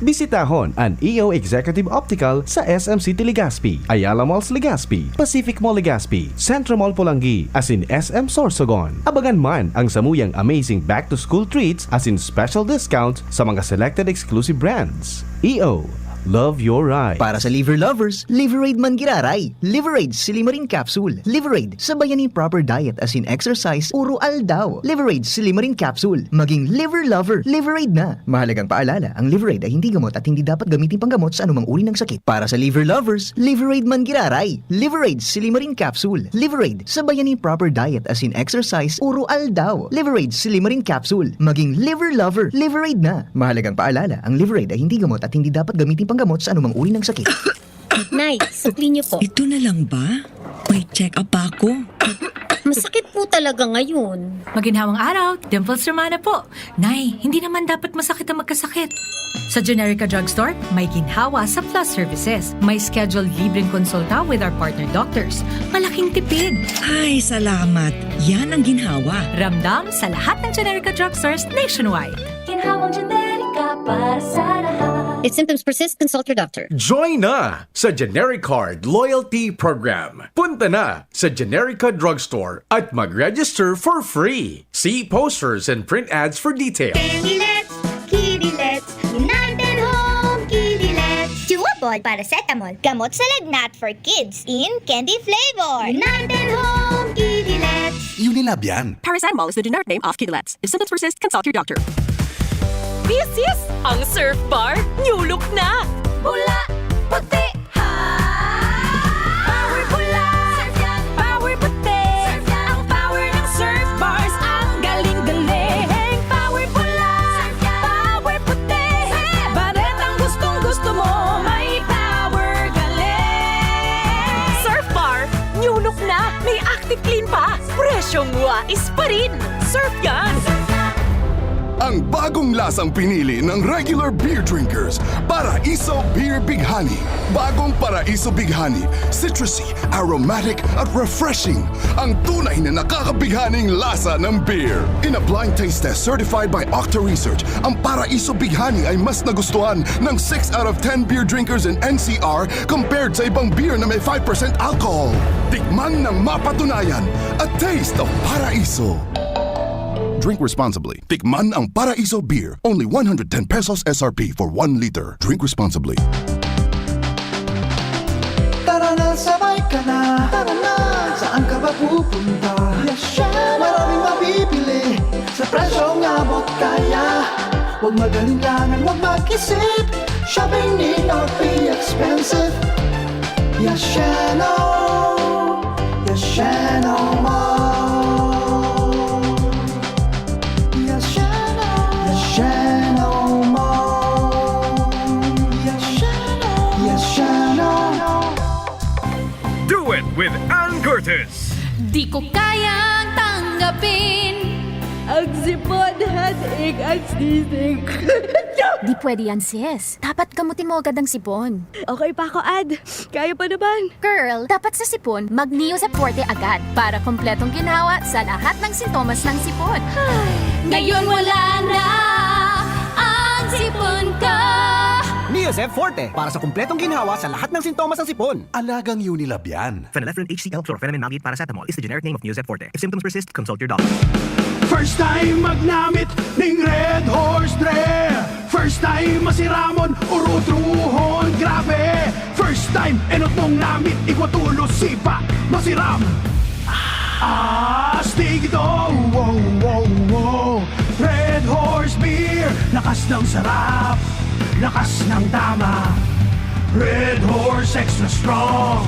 Bisitahon an E O Executive Optical sa S M City Legazpi, Ayala Malls Legazpi, Pacific Mall Legazpi, Centro Mall Polangui, asin S M Sorsogon. Abangan man ang samuyang amazing back-to-school treats asin special discounts sa mga selected exclusive brands. E O, love your eyes. Para sa liver lovers, Liverade man giraray. Liverade Silimarin Capsule. Liverade, sabayan nin proper diet asin exercise, uro aldaw. Liverade Silimarin Capsule. Maging liver lover, Liverade na. Mahalagang paalala, ang Liverade ay hindi gamot at hindi dapat gamitin panggamot sa anumang uri ng sakit. Para sa liver lovers, Liverade man giraray. Liverade Silimarin Capsule. Liverade, sabayan nin proper diet asin exercise, uro aldaw. Liverade Silimarin Capsule. Maging liver lover, Liverade na. Mahalagang paalala, ang Liverade ay hindi gamot at hindi dapat gamitin panggamot sa anumang uri ng sakit. Nay, sukli niyo po. Ito na lang ba? May check-up pa ako. Masakit po talaga ngayon. Maginhawang araw, Dimples Romana po. Nay, hindi naman dapat masakit ang magkasakit. Sa Generica Drugstore, may ginhawa sa Plus Services. May scheduled libreng konsulta with our partner doctors. Malaking tipid. Ay, salamat. Yan ang ginhawa. Ramdam sa lahat ng Generica Drugstores nationwide. Ginhawang Generica para sa lahat. If symptoms persist, consult your doctor. Join na sa Genericard Loyalty Program. Punta na sa Generica Drugstore at mag-register for free. See posters and print ads for details. Candy Let's, Kiddy Let's, United Home Kiddy Let's. Chewable paracetamol, gamot sa lagnat for kids in candy flavor. United Home Kiddy Let's. Unilab yan. Paracetamol is the generic name of Kidilets. If symptoms persist, consult your doctor. This is ang Surf Bar New Look na! Bula, puti, ha! Power bula! Surf yan! Power puti! Surf yan! Ang power ng Surf Bar Chong Wais pa rin! Surf yan! Ang bagong lasang pinili ng regular beer drinkers, Paraiso Beer Bighani. Bagong Paraiso Bighani, citrusy, aromatic, at refreshing. Ang tunay na nakakabighaning lasa ng beer. In a blind taste test certified by Octa Research, ang Paraiso Bighani ay mas nagustuhan ng six out of ten beer drinkers in N C R compared sa ibang beer na may five percent alcohol. Tikman ng mapatunayan, a taste of Paraiso. Drink responsibly. Tikman ang Paraiso Beer. Only one hundred ten pesos S R P for one liter. Drink responsibly. Tara na, sabay ka na. Tara na, saan ka ba pupunta? Yasha! Maraming mabibili sa presyong abot kaya. Huwag mag-alinlangan, huwag mag-isip. Shopping need not be expensive. Yasheno! Yasheno Mall! Yasheno! Yasheno Mall! Yasheno! Yasheno! Do it with Ann Curtis! Di ko kayang tanggapin. Ang sipon, headache, at sneezing. Di pwede yan, sis. Dapat gamutin mo agad ang sipon. Okay pa ako, Ad. Kaya pa naman. Girl, dapat sa sipon, mag Neozep Forte agad para kompletong ginhawa sa lahat ng sintomas ng sipon. Ngayon wala na ang sipon ko. Neozep Forte para sa kompletong ginhawa sa lahat ng sintomas ng sipon. Alagang Unilab yan. Phenylephrine H C L, chlorphenamine maleate paracetamol is the generic name of Neozep Forte. If symptoms persist, consult your doctor. First time magnamit ning Red Horse Dre. First time masiramon, urutruhon, grabe. First time, enot mong namit, igwa tulos, sipa, masiram. Astig ito, wow, wow, wow. Red Horse Beer, lakas ng sarap, lakas ng tama. Red Horse Extra Strong,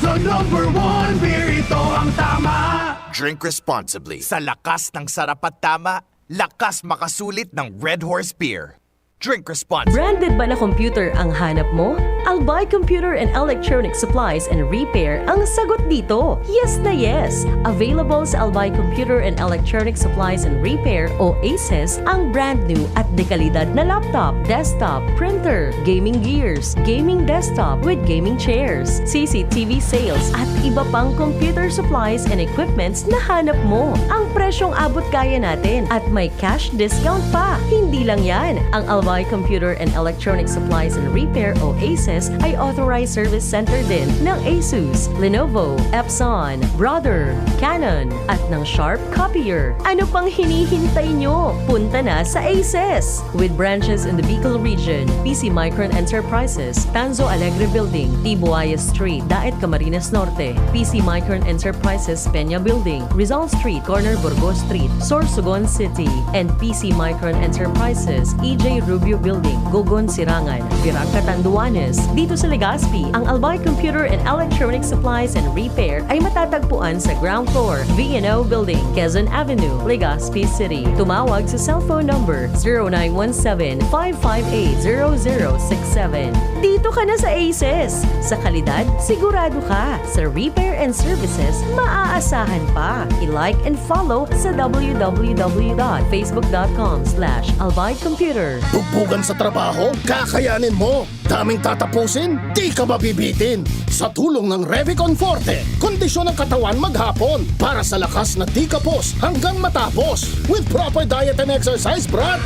the number one beer, ito ang tama. Drink responsibly. Sa lakas ng sarap at tama, lakas makasulit ng Red Horse Beer. Drink responsibly. Branded ba na computer ang hanap mo? Albay Computer and Electronic Supplies and Repair ang sagot dito. Yes na yes! Available sa Albay Computer and Electronic Supplies and Repair o ACES ang brand new at dekalidad na laptop, desktop, printer, gaming gears, gaming desktop with gaming chairs, C C T V sales at iba pang computer supplies and equipments na hanap mo. Ang presyong abot kaya natin at may cash discount pa. Hindi lang yan, ang Albay Computer and Electronic Supplies and Repair o ACES ay authorized service center din ng Asus, Lenovo, Epson, Brother, Canon, at ng Sharp Copier. Ano pang hinihintay nyo? Punta na sa ACES! With branches in the Bicol region, P C Micron Enterprises, Tanzo Alegre Building, Tibuaya Street, Daet, Camarines Norte, P C Micron Enterprises, Peña Building, Rizal Street, corner Burgos Street, Sorsogon City, and P C Micron Enterprises, E J Rubio Building, Gogon, Sirangan, Virac, Catanduanes. Dito sa Legazpi, ang Albay Computer and Electronic Supplies and Repair ay matatagpuan sa ground floor, V and O Building, Quezon Avenue, Legazpi City. Tumawag sa cellphone number zero nine one seven, five five eight, zero zero six seven. Dito ka na sa ACES! Sa kalidad, sigurado ka. Sa repair and services, maaasahan pa. I-like and follow sa w w w dot facebook dot com slash albay computer. Bugbugan sa trabaho? Kakayanin mo! Daming tatapusin? Di ka mabibitin! Sa tulong ng Revicon Forte, kondisyon ng katawan maghapon para sa lakas na di kapos hanggang matapos with proper diet and exercise, brad!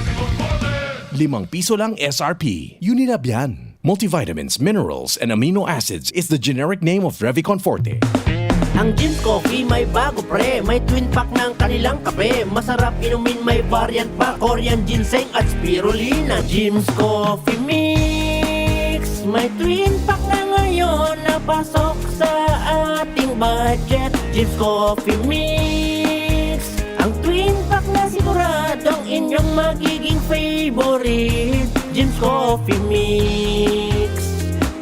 Limang piso lang S R P. Unilab yan. Multivitamins, minerals, and amino acids is the generic name of Revicon Forte. Ang Jim's Coffee may bago, pre. May twin pack ng kanilang kape. Masarap inumin, may variant pa. Korean ginseng at spirulina. Jim's Coffee Mix. May twin pack na ngayon na pasok sa ating budget. Jim's Coffee Mix. Ang twin pack na siguradong inyong magiging favorite. Jim's Coffee Mix.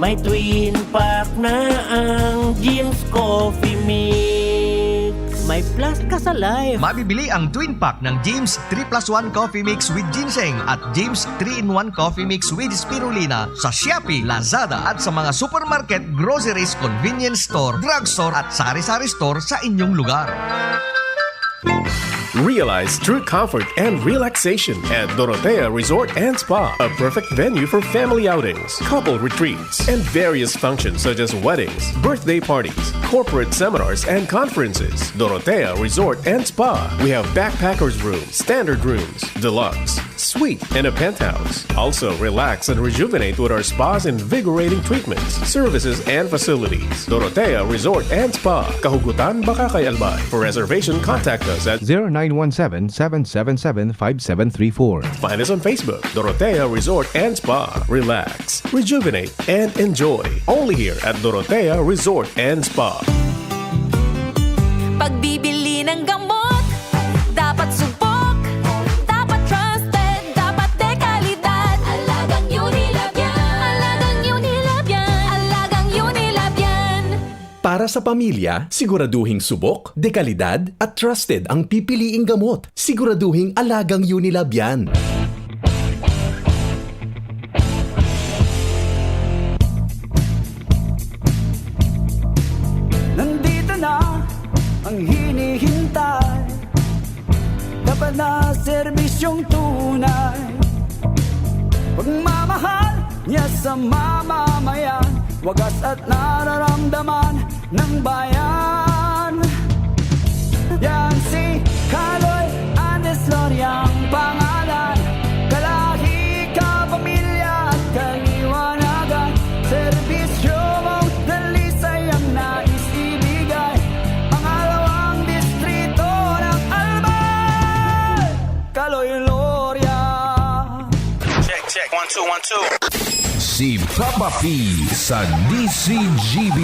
May twin pack na ang Jim's Coffee Mix. May plus ka sa life. Mabibili ang twin pack ng Jim's three plus one Coffee Mix with Ginseng at Jim's three in one Coffee Mix with Spirulina sa Shopee, Lazada at sa mga supermarket, groceries, convenience store, drugstore at sari-sari store sa inyong lugar. Realize true comfort and relaxation at Dorotea Resort and Spa, a perfect venue for family outings, couple retreats, and various functions such as weddings, birthday parties, corporate seminars, and conferences. Dorotea Resort and Spa. We have backpackers room, standard rooms, deluxe, suite, and a penthouse. Also, relax and rejuvenate with our spa's invigorating treatments, services, and facilities. Dorotea Resort and Spa, Kahugutan, Bacacay, Albay. For reservation, contact us at zero nine one seven, seven seven seven, five seven three four. Find us on Facebook, Dorotea Resort and Spa. Relax, rejuvenate, and enjoy. Only here at Dorotea Resort and Spa. Pagbibili ng gamot, dapat subok, dapat trusted, dapat dekalidad. Alagang Unilab yan. Alagang Unilab yan. Alagang Unilab yan. Para sa pamilya, siguraduhing subok, dekalidad, at trusted ang pipiliing gamot. Siguraduhing alagang Unilab yan. Nandito na ang hinihintay. Dapat na serbisyong tunay. Pagmamahal niya sa mamamayan. Wagas at nararamdaman ng bayan. Yan si Kaloy Andes Loriang pangalan. Kalahi, kapamilya at kaliwanagan. Serbisyo mong dalisay ang nais ibigay. Pangalawang distrito ng Albay, Kaloy Loria. Check, check. One, two, one, two. Si Papa P sa D C G B.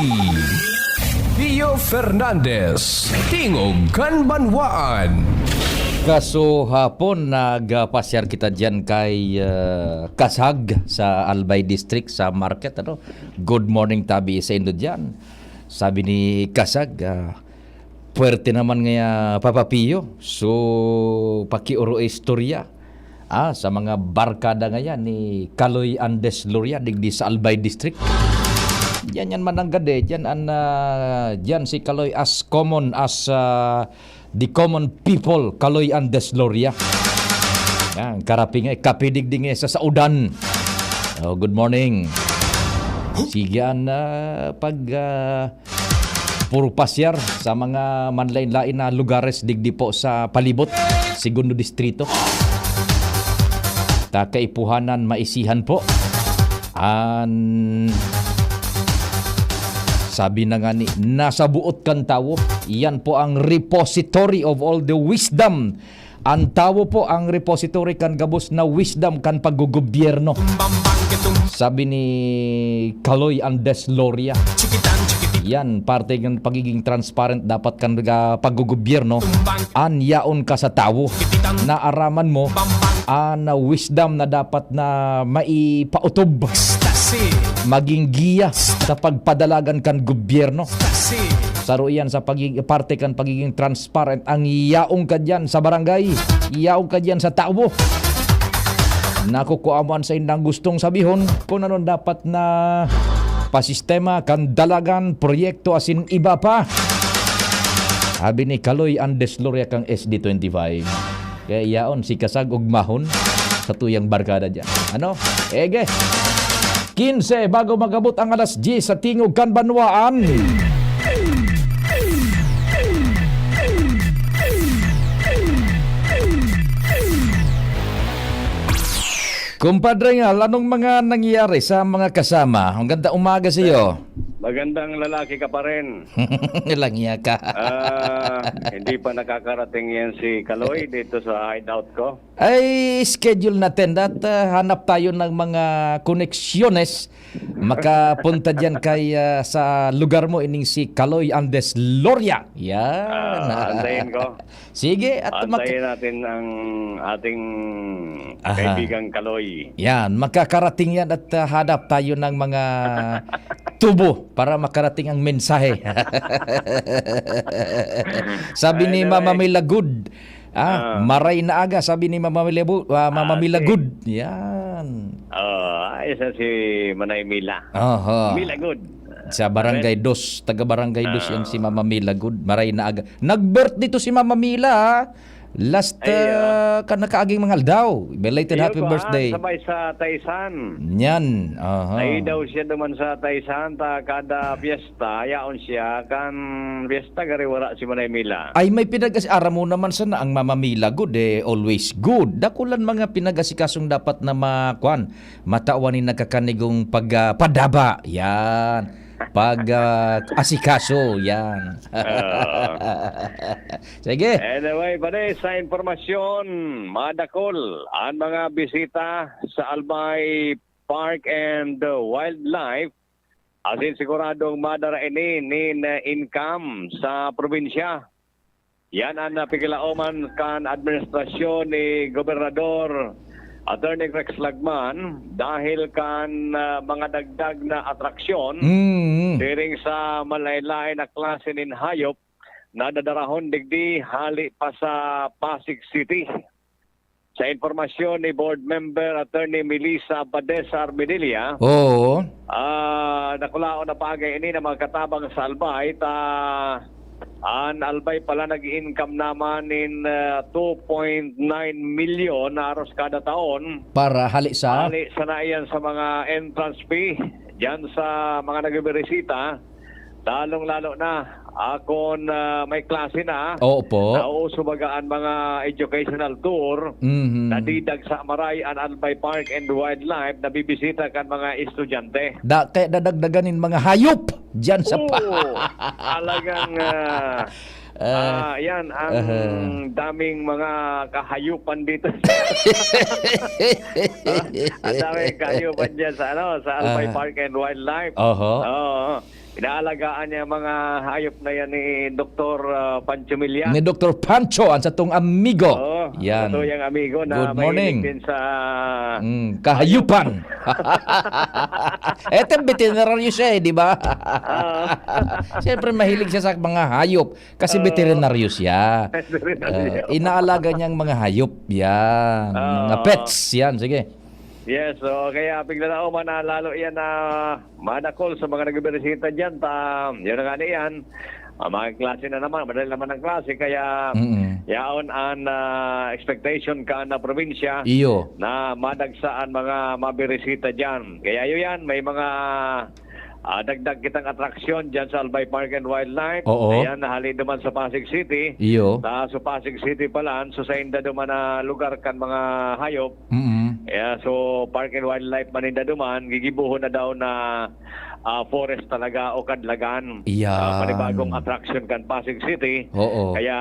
Pio Fernandez, Tingog kan Banwaan. Kaso hapon, nagpasyar kita diyan kay ah, Kasag sa Albay District, sa market. Ano? Good morning, tabi sa indo diyan. Sabi ni Kasag, ah, puwerte naman ngaya, Papa Pio. So, pakioro istorya ah, sa mga barkada ngayan ni Kaloy Andes Loria digdi sa Albay District. Diyan yan mananggad eh. Diyan, an, ah, diyan si Kaloy as common as ah, the common people, Kaloy Andes Loria. Yan, karaping eh, kapidigding eh, sa saudan. Oh, good morning. Sige, an, ah, pag ah, puro pasyar sa mga manlain-lain na lugares digdi po sa palibot, Segundo Distrito. Ta kaipuhanan maisihan po. An sabi na nga ni, nasa buot kan tawo, yan po ang repository of all the wisdom. An tawo po ang repository kan gabos na wisdom kan paggogobyerno. Sabi ni Kaloy Andes Loria. Yan, parte ng pagiging transparent dapat kan ah, paggogobyerno. An yaon ka sa tawo. Naaraman mo an wisdom na dapat na maipautob. Maging giya sa pagpadalagan kan gobyerno. Saro iyan sa pagig- parte kan pagiging transparent. Ang yaon ka diyan sa barangay, yaon ka diyan sa tawo. Nakukua mo an saindang gustong sabihon kung ano dapat na pasistema kan dalagan, proyekto asin iba pa. Sabi ni Kaloy Andes Loria kang S D twenty-five. Kaya yaon, si Kasag ugmahon sa tuyang barkada dyan. Ano? Ege! Kinse bago magabot ang alas diyes sa Tingog kan Banwaan. Kumpadre Ngal, anong mga nangyayari sa mga kasama? Ang ganda umaga sa iyo. Magandang lalaki ka pa rin. Langya ka. Ah, hindi pa nakakarating yan si Kaloy dito sa hideout ko. Ay, schedule natin. At ah, hanap tayo ng mga koneksyones. Makapunta dyan kay ah, sa lugar mo ining si Kaloy Andes Loria. Yan. Ah, antayin ko. Sige, at mak- Antayin natin ang ating Aha. kaibigang Kaloy. Yan, makakarating yan at ah, hanap tayo ng mga tubo para makarating ang mensahe. Sabi ni Anyway. Mama Milagud, ah, Ah. maray na aga, sabi ni Mama Milagud. Ah, Mama Ah, Milagud. Yan. Oh, isa si Manay Mila. Aha. Milagud. Sa Barangay Dos, taga Barangay Dos yan si Ah. Mama Mila, good. Maray na aga. Nag-birthday to si Mama Mila, ha? Last, Ay, ah. ah, ka-, nakaaging mga aldaw. Belated Iyo happy ba, birthday. Sabay sa Taysan. Yan, aha. Ay, daw siya naman sa Taysan, ta kada piyesta, yaon siya, kan piyesta, gari wala si Manay Mila. Ay, may pinag-as-, aram mo naman sana ang Mama Mila, good eh, always good. Dakulan mga pinag-asikasong dapat na ma-, kwan, matawan ni nagkakanigong pag, ah, padaba. Yan. Pag, ah, asikaso. Yan. Oo. Sige. Anyway, pare, sa impormasyon, madakol ang mga bisita sa Albay Park and Wildlife. Asin siguradong madara ini nin, ah, income sa probinsya. Yan ang napikilaoman kan administrasyon ni Gobernador Attorney Rex Lagman dahil kan, ah, mga dagdag na atraksyon Mm. siring sa malain-lain na klase nin hayop na dadarahon digdi hali pa sa Pasig City. Sa impormasyon ni Board Member Attorney Melissa Badesa Armedilla, Oo. ah, nakulaon na bagay ini na mga katabang sa Albay, ta an Albay pala nag-income naman nin, ah, two point nine milyon na aros kada taon. Para hali sa? Hali sana iyan sa mga entrance fee diyan sa mga nagbibirisita. Lalong-lalo na, ah, kun, ah, may klase na, Opo. nauuso baga an mga educational tour, Mhm. nadidagsa maray an Albay Park and Wildlife, nabibisita kan mga estudyante. Da-, kaya dadagdagan nin mga hayop diyan sa pa- Oo, talagang, ah, Ah, ah, yan, ang aha. daming mga kahayupan dito. Ah, ang daming kahayupan diyan sa, ano, sa Albay Ah. Park and Wildlife. Oho. Oo. Inaalagaan niya ang mga hayop na yan ni Doktor, ah, Pancho Milla. Ni Doktor Pancho, ang satong amigo. Oo, Yan. satuyang amigo na Good mahilig morning. din sa Mm, kahayupan. Eto, veterinaryo siya eh, di ba? Oo. Siyempre, mahilig siya sa mga hayop kasi Oo. veterinaryo siya. Veterinaryo. Ah, inaalaga niya ang mga hayop. Yan. Oo. Mga pets. Yan, sige. Yes, so kaya piglalao man na lalo yan na madakol sa mga nagbibirisita dyan. Ta, yun na nga na yan. Ang mga klase na naman, madali naman ang klase. Kaya Mm. yaon an, ah, expectation kan, ah, probinsya Iyo. na madagsa an mga mabirisita dyan. Kaya yun yan, may mga, ah, dagdag kitang atraksyon dyan sa Albay Park and Wildlife. Oo. Ayan, nahali naman sa Pasig City. Iyo. Sa, sa Pasig City pala, so sa inda duman na lugar kan mga hayop. Mm. Yeah, so Park and Wildlife man inda duman, gigibohon na daw na, ah, forest talaga o kadlagan. Iyan. Ah, panibagong attraction kan Pasig City. Oo. Kaya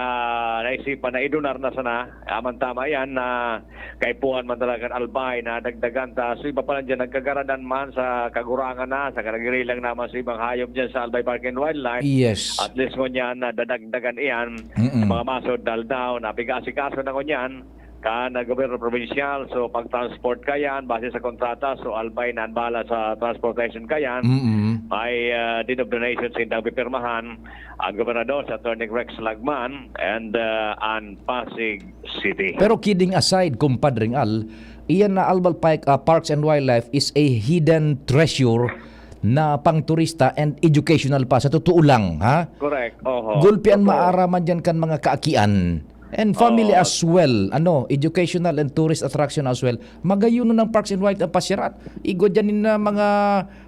naisipan na idunar na sana. Aman tama yan na kaipuhan man talaga kan Albay na dagdagan ta. So iba pa lang dyan, nagkagaradan man sa kagurangan na, sa kanagirilang naman sa ibang hayop dyan sa Albay Park and Wildlife. Yes. At least ngunyan na dadagdagan iyan. Mm-mm. Mga masod, daldaw, na piga-asikaso na ngunyan kan, ah, gobyerno probinsyal. So, pag-transport kayan, base sa kontrata, so, Albay na an bahala sa transportation kayan. Mm-mm. May, ah, deed of donation sindang pipirmahan ang gobernador, si Attorney Rex Lagman, and, ah, an Pasig City. Pero kidding aside, Kumpadring Al, iyan na Albay Pike, ah, Parks and Wildlife is a hidden treasure na pang turista and educational pa, sa totoo lang, ha? Correct. Oho. Gulpi an Totoo. maaraman diyan kan mga kaakian. And family Oo. as well, ano, educational and tourist attraction as well. Magayon ang Parks and Wildlife ang pasyaran. Igwa diyan na mga,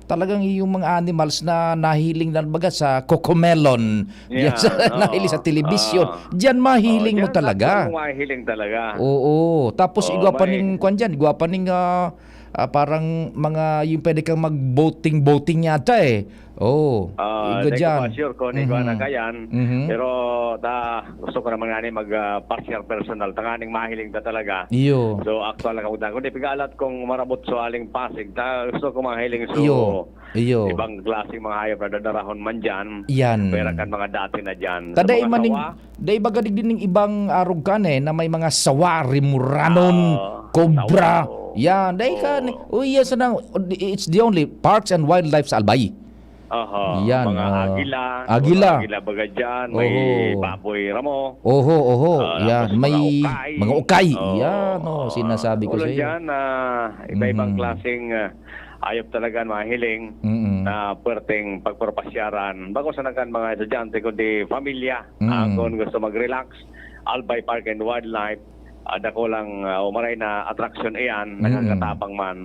talagang yung mga animals na nahiling na baga sa Cocomelon. Yan, Yan, sa, oo. nahiling sa telebisyon. Ah. Diyan mahiling Oo, mo diyan talaga. talagang mahiling talaga. Oo. Tapos Oo, igwa pa may ning, kwan diyan, igwa pa ning, ah, ah, parang mga, yung pwede kang mag-boating-boating yata eh. Oo. Ah, Igwa di ko diyan. pa sure kung ano yung Mhm. na kayan. Mhm. Pero ta, gusto ko naman nga ni mag, ah, pasyar personal. Tanganing mahiling ta talaga. Iyo. So, actual na kaugdan. Kung di pigalat kung marabot sa aling Pasig, ta, gusto ko mahiling so Iyo. Iyo. ibang klaseng mga hayop na dadarahon man dyan. Yan. Pwera kan mga dati na dyan. Sa Taday mga maning, sawa. day baga digdi ning ibang arog kan eh, na may mga sawa, rimuranon, Ah, cobra. sawa, oo. Yan. Day ka ni, Oo. uy, yan sana, it's the only parks and wildlife sa Albay. Aha, Yan, mga ah, agila, agila. mga agila baga dyan, may Oho. baboy ramo. Oho, oho. Ah, Yan, tapos may mga ukay. mga ukay. Oo. Yan, oh, Ah, sinasabi ko ulo sa iyo. dyan, ah, iba-ibang Mhm. klaseng, ah, Ayop talaga an mahiling Mm. na puwerteng pagpapasyaran. Bako sana kan mga estudyante, kundi pamilya. Mm. Ah, kung gusto mag-relax, Albay Park and Wildlife, ah, dakulang, ah, o maray na atraksyon iyan, Mm. nakakatabang man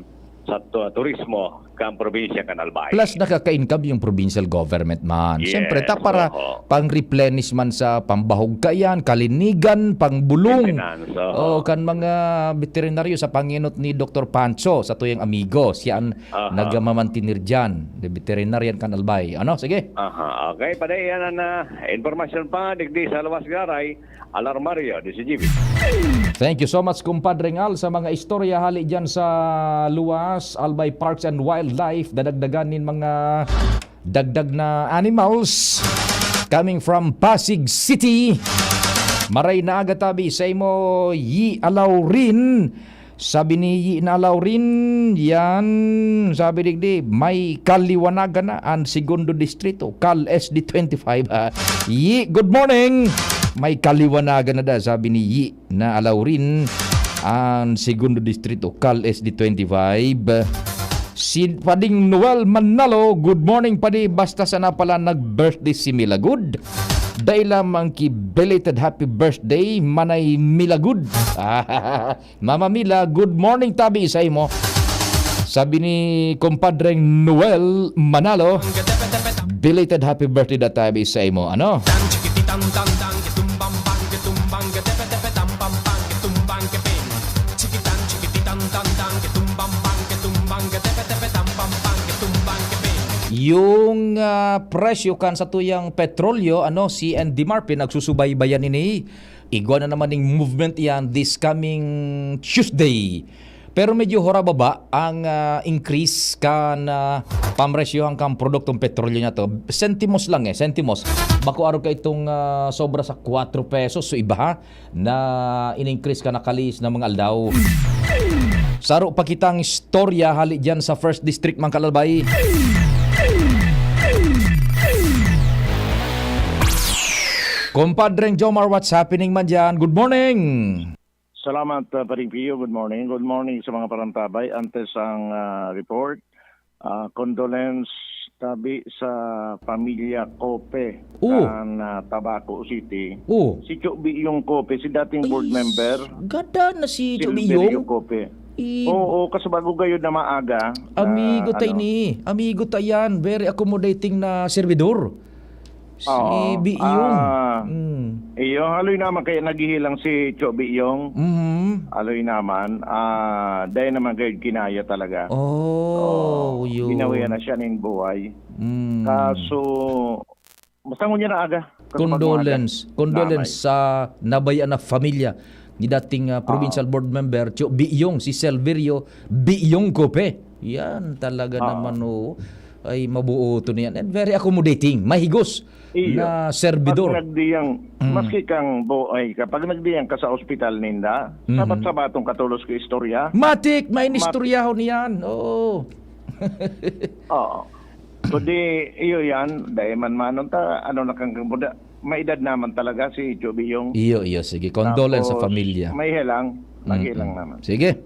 sa tu-, turismo kan probinsya kan Albay. Plus, nakaka-income yung provincial government man. Yes, Siyempre, ta para oo. pang-replenish man sa pambahog kayan, kalinigan, pangbulong. Maintenance, oo. O, kan mga veterinaryo sa pangenot ni Doktor Pancho, sa tuyang amigo. Siya ang Aha. nagmamamantinir dyan. The veterinarian kan Albay. Ano? Sige. Aha. Okay, pare, yan ang, ah, impormasyon pa. Digdi sa Luwas Garay, Alarmario, D C G B. Thank you so much, Compadre Ngal, sa mga istorya hali dyan sa Luwas, Albay Parks and Wildlife. Dadagdagan nin mga dagdag na animals coming from Pasig City. Maray na aga tabi sa imo, Yi Alaurin. Sabi ni Yi na Laurin, yan, sabi digdi, may kaliwanagan na ang Segundo Distrito, Kal S D twenty-five. Ah, Yi, good morning. May kaliwanagan na da, sabi ni Yi na Laurin, ang Segundo Distrito, Kal S D twenty-five. Si Pading Noel Manalo, good morning, Padi. Basta sana pala nag-birthday si Milagud. Dai lamang ki belated happy birthday, Manay Milagud. Mama Mila, good morning tabi sa imo. Sabi ni Compadreng Noel Manalo, belated happy birthday da tabi sa imo. Ano? Yung, ah, presyo kan sa tuyang petrolyo, ano, si Andy Marpin nagsusubaybayan ini. Igwa na naman ning movement iyan this coming Tuesday. Pero medyo hora baba ang, ah, increase kan, ah, pamresyohan kan produktong petrolyo niya to. Sentimos lang eh, sentimos. Bako arog ka itong, ah, sobra sa kwatro pesos. So iba ha, na in-increase ka nakalihis na mga aldaw. Saro pa kitang istorya hali dyan sa First District, mga kalalbay. Compadreng Jomar, what's happening man dyan? Good morning! Salamat, ah, Paring Pio. Good morning. Good morning sa mga parantabay. Antes ang, ah, report, ah, condolence tabi sa pamilya Cope Oh. kan, ah, Tabaco City. Oh. Si Cho Biyong Cope, si dating board Ay, member, gada na si Cho Silverio Biyong. Cope. I- Oo, kasi bago gayud na maaga, Amigo na, tayo ano, ni, amigo tayo yan. Very accommodating na servidor. Si Oo. Biyong. Ah, Mm. iyo, haloy naman kaya naghihilang si Cho Biyong. Mhm. Haloy naman, ah, dahil naman kayo kinaya talaga. Oh, Oo. yun. Binawian na siya nin buhay. Mm. Kaso, basta ngunyan na aga. Kaso pag Condolence. maaga, Condolence nanay. sa nabayaan na pamilya ni dating, ah, provincial Oo. board member, Cho Biyong, si Silverio Biyong Cope. Yan talaga Oo. naman, oo. Ay, mabuo to niyan. And very accommodating. Mahigos Iyo. na servidor. Pag nagdiyang, Mm. maski kang bo-, ay, kapag nagdiyang ka sa ospital ninda, Mhm. sabat-sabatong katulos ko istorya. Matik, may Mat- inistoryahon niyan. Oo. Oo. Kundi, iyo yan, dahil man manon ta, ano na kang muda, may edad naman talaga si Cho Biyong. Iyo, iyo, sige. Condolence sa Tapos, pamilya. may hilang, Mm-mm. naghilang naman. Sige.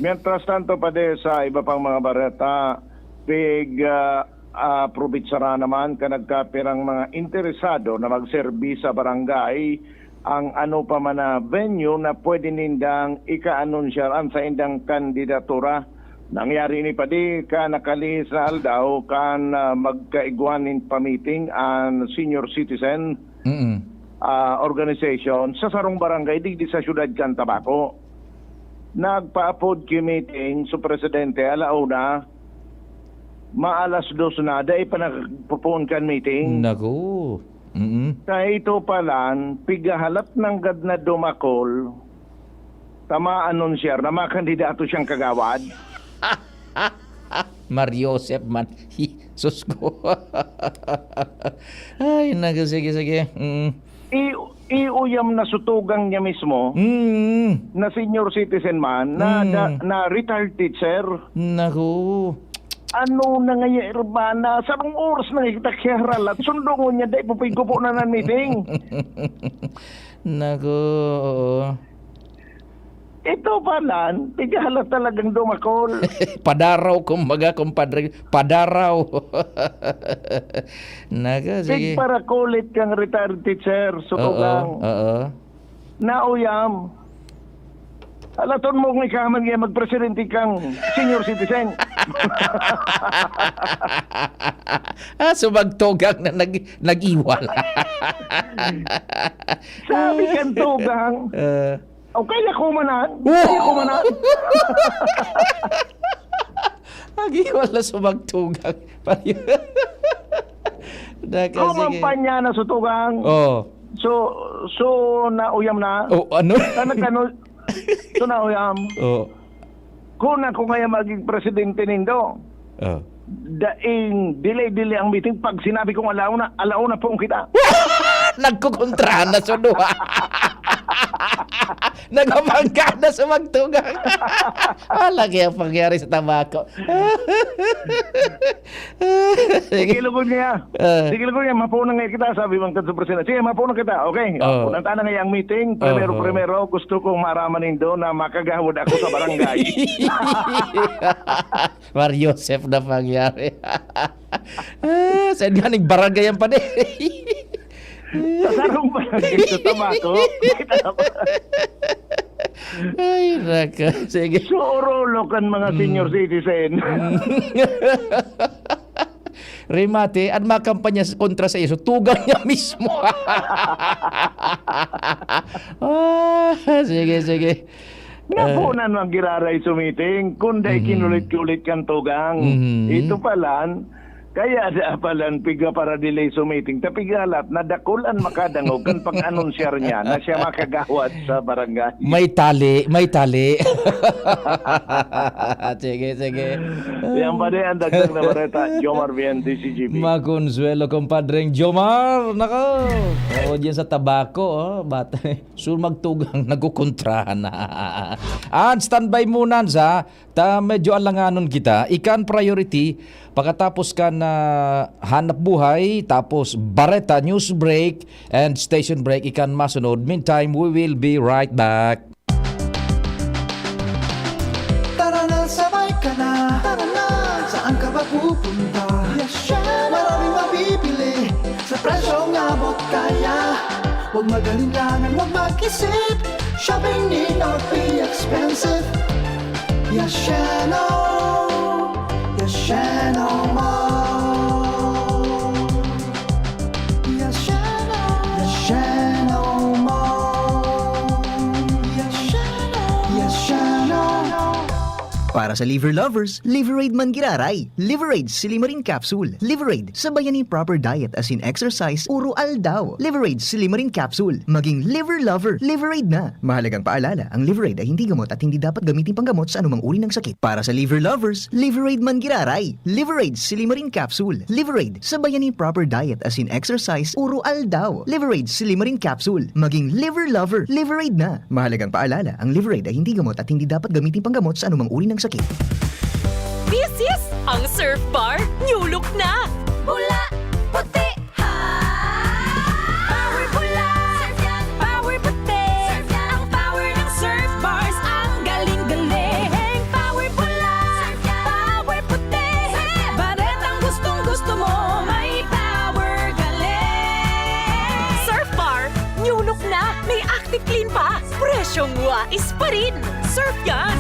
Mientras tanto, pade, sa iba pang mga bareta, pig, ah, ah, probitsara naman ka nagkapirang mga interesado na magserbi sa barangay ang ano pa man na venue na pwede nindang ika-anunsyar an saindang kandidatura. Nangyari ini, padi, ka nakalihis na aldaw kan, ah, magkaigwa nin pamiting an senior citizen, Mm. ah, organization sa sarong barangay digdi sa siyudad kan Tabaco. Nagpaapod ki meeting so presidente ala una, maalas dos na, dai pa nagpupoon kan meeting. Naku. Mm. Sa ito pa lang, pigahalat nanggad na dumakol, ta maanunsyar na makandidato siyang kagawad. Mar Joseph man. Hi, sus ko. Ay, naku, sige, sige. Mm. I-, iuyam na sutugang niya mismo Mm. na senior citizen man, na, Mm. na, na retired teacher. Naku. Ano na ngaya, Urbana? Sarong oras na kita kiyaharalat. Sundungon niya, dai po pigkupo na ng meeting. Naku, oo. Ito pa lang, tigala talagang dumakol. Padaraw, kumbaga, kumpadre. Padaraw. Naga, sige. Tigparakulit kang retired teacher, Oo, sutugang. oo. Nauyam. Alaton mo kung ikaw man yan magpresidente kang senior citizen. Ah, so magtugang na nag-, nag-iwal. Sabi kang tugang, Eh. "O kaya ko manan? Kaya ko manan?" Agi, wala sumagtugang. Naka, sige. Kumampanya na sa tugang. Oh. So, so, nauyam na? Oh, ano? Sa nagkano-, so, nauyam. Oh. Kung ako ngayon maging presidente nindo, Oh. daing delay-delay ang meeting. Pag sinabi kong alauna, alauna pong kita. Nagkukontra na sa duha. Nagabangga na sa magtugang. Ah, lagi ang pangyari sa tabako. Sige. Sige, lugod niya. Ah. Sige, lugod niya. Mapunan nga kita, sabi man kadto sa presidente. Sige, mapunan kita. Okay. Oh. Punta na nga ang meeting. Primero, Oho. primero, gusto kong maaraman nindo na makagawad ako sa barangay. Mar Joseph na pangyari. Ah, saan nga ning barangay ang padi? Sa sarong barangay sa tabako. Ay, naka. Sige. Surolo kan mga Mm. senior citizen. Mm. Remate, an makampanya s-, kontra sa iso, tugang niya mismo. Ah, sige, sige. Napunan man giraray sa meeting, kun dai Mhm. kinulit-kulit kan tugang. Mhm. Ito palan, kaya da palan piga para delay sa meeting, ta pigalat na dakul an makadangog kan pag-anunsyar niya na siya makagawad sa barangay. May tali, may tali. Sige, sige. Yan pa din ang dagdag na bareta, Jomar Bien, D C G B. Makonsuelo, kumpadreng Jomar. Nako. Oo, diyan sa tabako, oh, bata. So, magtugang, nagkukontrahan na. An standby muna sa, ta medyo alanganon kita. Ikan priority, pakatapos kan, ah, hanap buhay, tapos bareta, news break, and station break, ikan masunod. Meantime, we will be right back. Tara na, sabay ka na. Tara na, saan ka ba pupunta? Yes, syempre. Maraming mabibili sa presyong abot kaya. Huwag mag-alinlangan, huwag mag-isip. Shopping need not be expensive. Yasheno, Yasheno Mall. Yasheno, Yasheno Mall. Yasheno, Yasheno. Para sa liver lovers, Liverade man giraray. Liverade Silimarin Capsule. Liverade, sabayan ni proper diet, as in exercise, uro aldaw. Liverade Silimarin Capsule. Maging liver lover, Liverade na. Mahalagang paalala, ang Liverade ay hindi gamot at hindi dapat gamitin panggamot sa anumang uri ng sakit. Para sa liver lovers, Liverade man giraray. Liverade Silimarin Capsule. Liverade, sabayan ni proper diet, as in exercise, uro aldaw. Liverade Silimarin Capsule. Maging liver lover, Liverade na. Mahalagang paalala, ang Liverade ay hindi gamot at hindi dapat gamitin panggamot sa anumang uri ng sakit. This is ang Surf Bar New Look na! Pula, puti, ha! Power pula, power puti. Ang power ng Surf Bars, ang galing-galing. Power pula, power puti. Baretang gustong-gusto mo, may power galing. Surf Bar, new look na, may Active Clean pa. Presyong wais pa rin. Surf yan!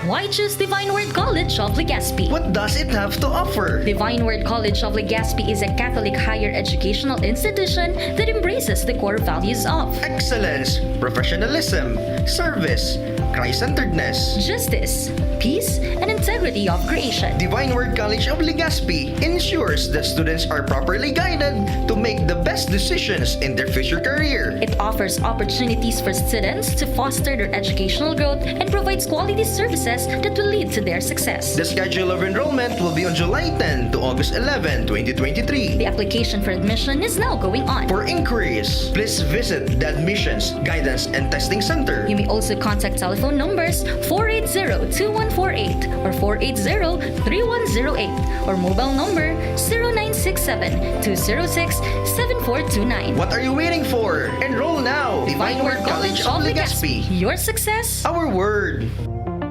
Why choose Divine Word College of Legazpi? What does it have to offer? Divine Word College of Legazpi is a Catholic higher educational institution that embraces the core values of excellence, professionalism, service, Christ-centeredness, justice, peace, and integrity of creation. Divine Word College of Legazpi ensures that students are properly guided to make the best decisions in their future career. It offers opportunities for students to foster their educational growth and provides quality services that will lead to their success. The schedule of enrollment will be on July ten to August eleven, twenty twenty-three. The application for admission is now going on. For inquiries, please visit the Admissions, Guidance, and Testing Center. You may also contact telephone numbers four eight zero two one four eight or four eight zero three one zero eight or mobile number zero nine six seven two zero six seven four two nine. What are you waiting for? Enroll now! Divine Word College of Legazpi. Your success. Our word.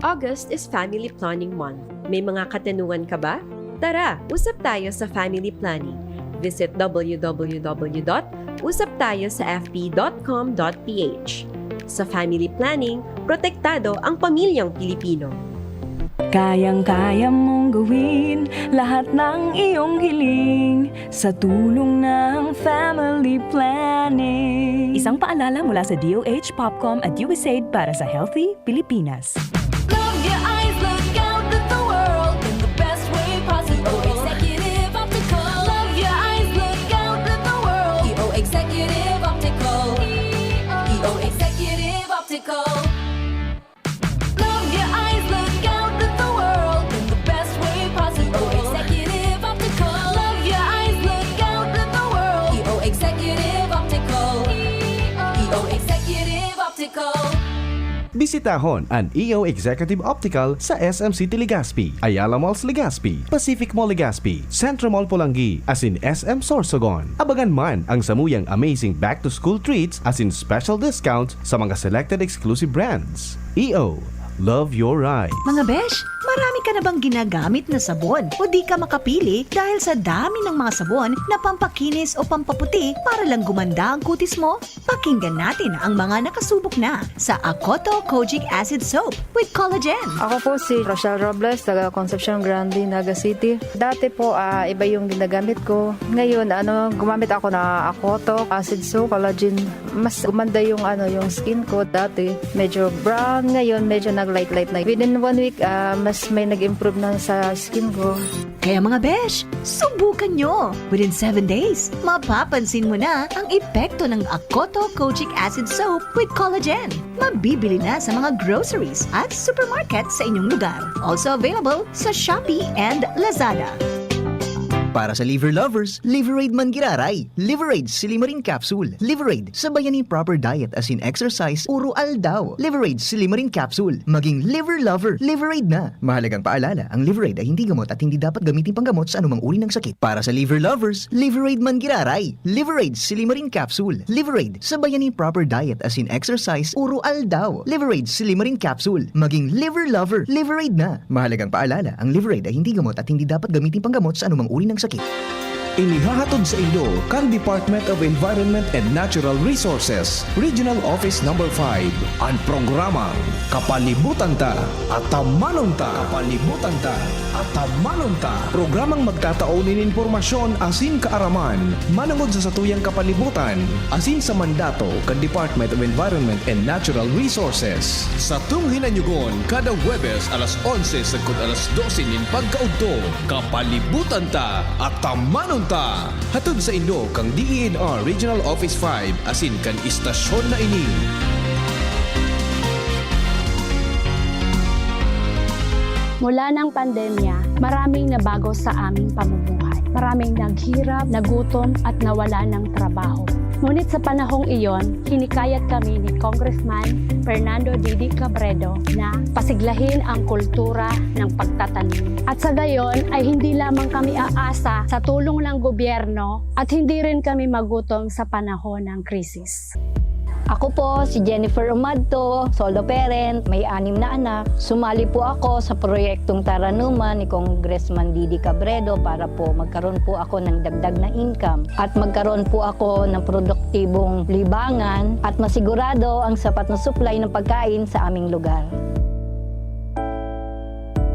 August is Family Planning Month. May mga katanungan ka ba? Tara, usap tayo sa family planning. Visit w w w dot usap tayo sa f b dot com dot p h. Sa family planning, protektado ang pamilyang Pilipino. Kayang-kaya mong gawin lahat ng iyong hiling sa tulong ng family planning. Isang paalala mula sa D O H, POPCOM at U S A I D para sa Healthy Pilipinas. Love your eyes, look out at the world in the best way possible. Executive Optical. Love your eyes, look out at the world. E O Executive Optical. E O Executive Optical. Love your eyes, look out at the world in the best way possible. E O Executive Optical. Love your eyes, look out at the world. E O Executive Optical. E O Executive Optical. Bisitahon an E O Executive Optical sa S M City Legazpi, Ayala Malls Legazpi, Pacific Mall Legazpi, Centro Mall Polangui, asin S M Sorsogon. Abangan man ang samuyang amazing back-to-school treats asin special discount sa mga selected exclusive brands. E O, love your eyes. Mga besh, marami ka na bang ginagamit na sabon o di ka makapili dahil sa dami ng mga sabon na pampakinis o pampaputi para lang gumanda ang kutis mo? Pakinggan natin ang mga nakasubok na sa Akoto Kojic Acid Soap with Collagen. Ako po si Rochelle Robles, taga Concepcion Grande, Naga City. Dati po, ah, iba yung ginagamit ko. Ngayon, ano, gumamit ako na Akoto, acid soap, collagen. Mas gumanda yung, ano, yung skin ko. Dati, medyo brown. Ngayon, medyo nag-light-light na. Within one week, ah, mas may nag-improve na sa skin ko. Kaya mga besh, subukan nyo! Within seven days, mapapansin mo na ang epekto ng Akoto Kojic Acid Soap with Collagen. Mabibili na sa mga groceries at supermarket sa inyong lugar. Also available sa Shopee and Lazada. Para sa liver lovers, Liveraid man giraray. Liveraid Silimarin Capsule. Liveraid sa Bayani Proper Diet asin Exercise Uro Aldaw. Liveraid Silimarin Capsule. Maging liver lover. Liveraid na. Mahalagang paalala, ang Liveraid ay hindi gamot at hindi dapat gamitin panggamot sa anumang uri ng sakit. Para sa liver lovers, Liveraid man giraray. Liveraid Silimarin Capsule. Liveraid sa Bayani Proper Diet asin Exercise Uro Aldaw. Liveraid Silimarin Capsule. Maging liver lover. Liveraid na. Mahalagang paalala, ang Liveraid ay hindi gamot at hindi dapat gamitin panggamot sa anumang uri ng sakit. Inihahatod sa inyo kan Department of Environment and Natural Resources, Regional Office Number five, an programang Kapalibutan Ta, Atamanon Ta. Kapalibutan Ta, Atamanon Ta. Programang magtatao nin impormasyon asin kaaraman manongod sa satuyang kapalibutan asin sa mandato kan Department of Environment and Natural Resources. Satong hinanyugon kada Huwebes alas onse sagkod alas dose nin pagkaudto. Kapalibutan Ta, Atamanon Ta! Hatod sa inyo kan D E N R Regional Office five asin kan istasyon na ini. Mula ng pandemya, maraming nabago sa aming pamumuhay. Maraming naghirap, nagutom at nawala ng trabaho. Ngunit sa panahong iyon, hinikayat kami ni Congressman Fernando Didi Cabredo na pasiglahin ang kultura ng pagtatanim. At sa gayon ay hindi lamang kami aasa sa tulong ng gobyerno at hindi rin kami magutom sa panahon ng krisis. Ako po si Jennifer Umadto, solo parent, may anim na anak. Sumali po ako sa proyektong Taranuman ni Congressman Didi Cabredo para po magkaroon po ako ng dagdag na income at magkaroon po ako ng produktibong libangan at masigurado ang sapat na supply ng pagkain sa aming lugar.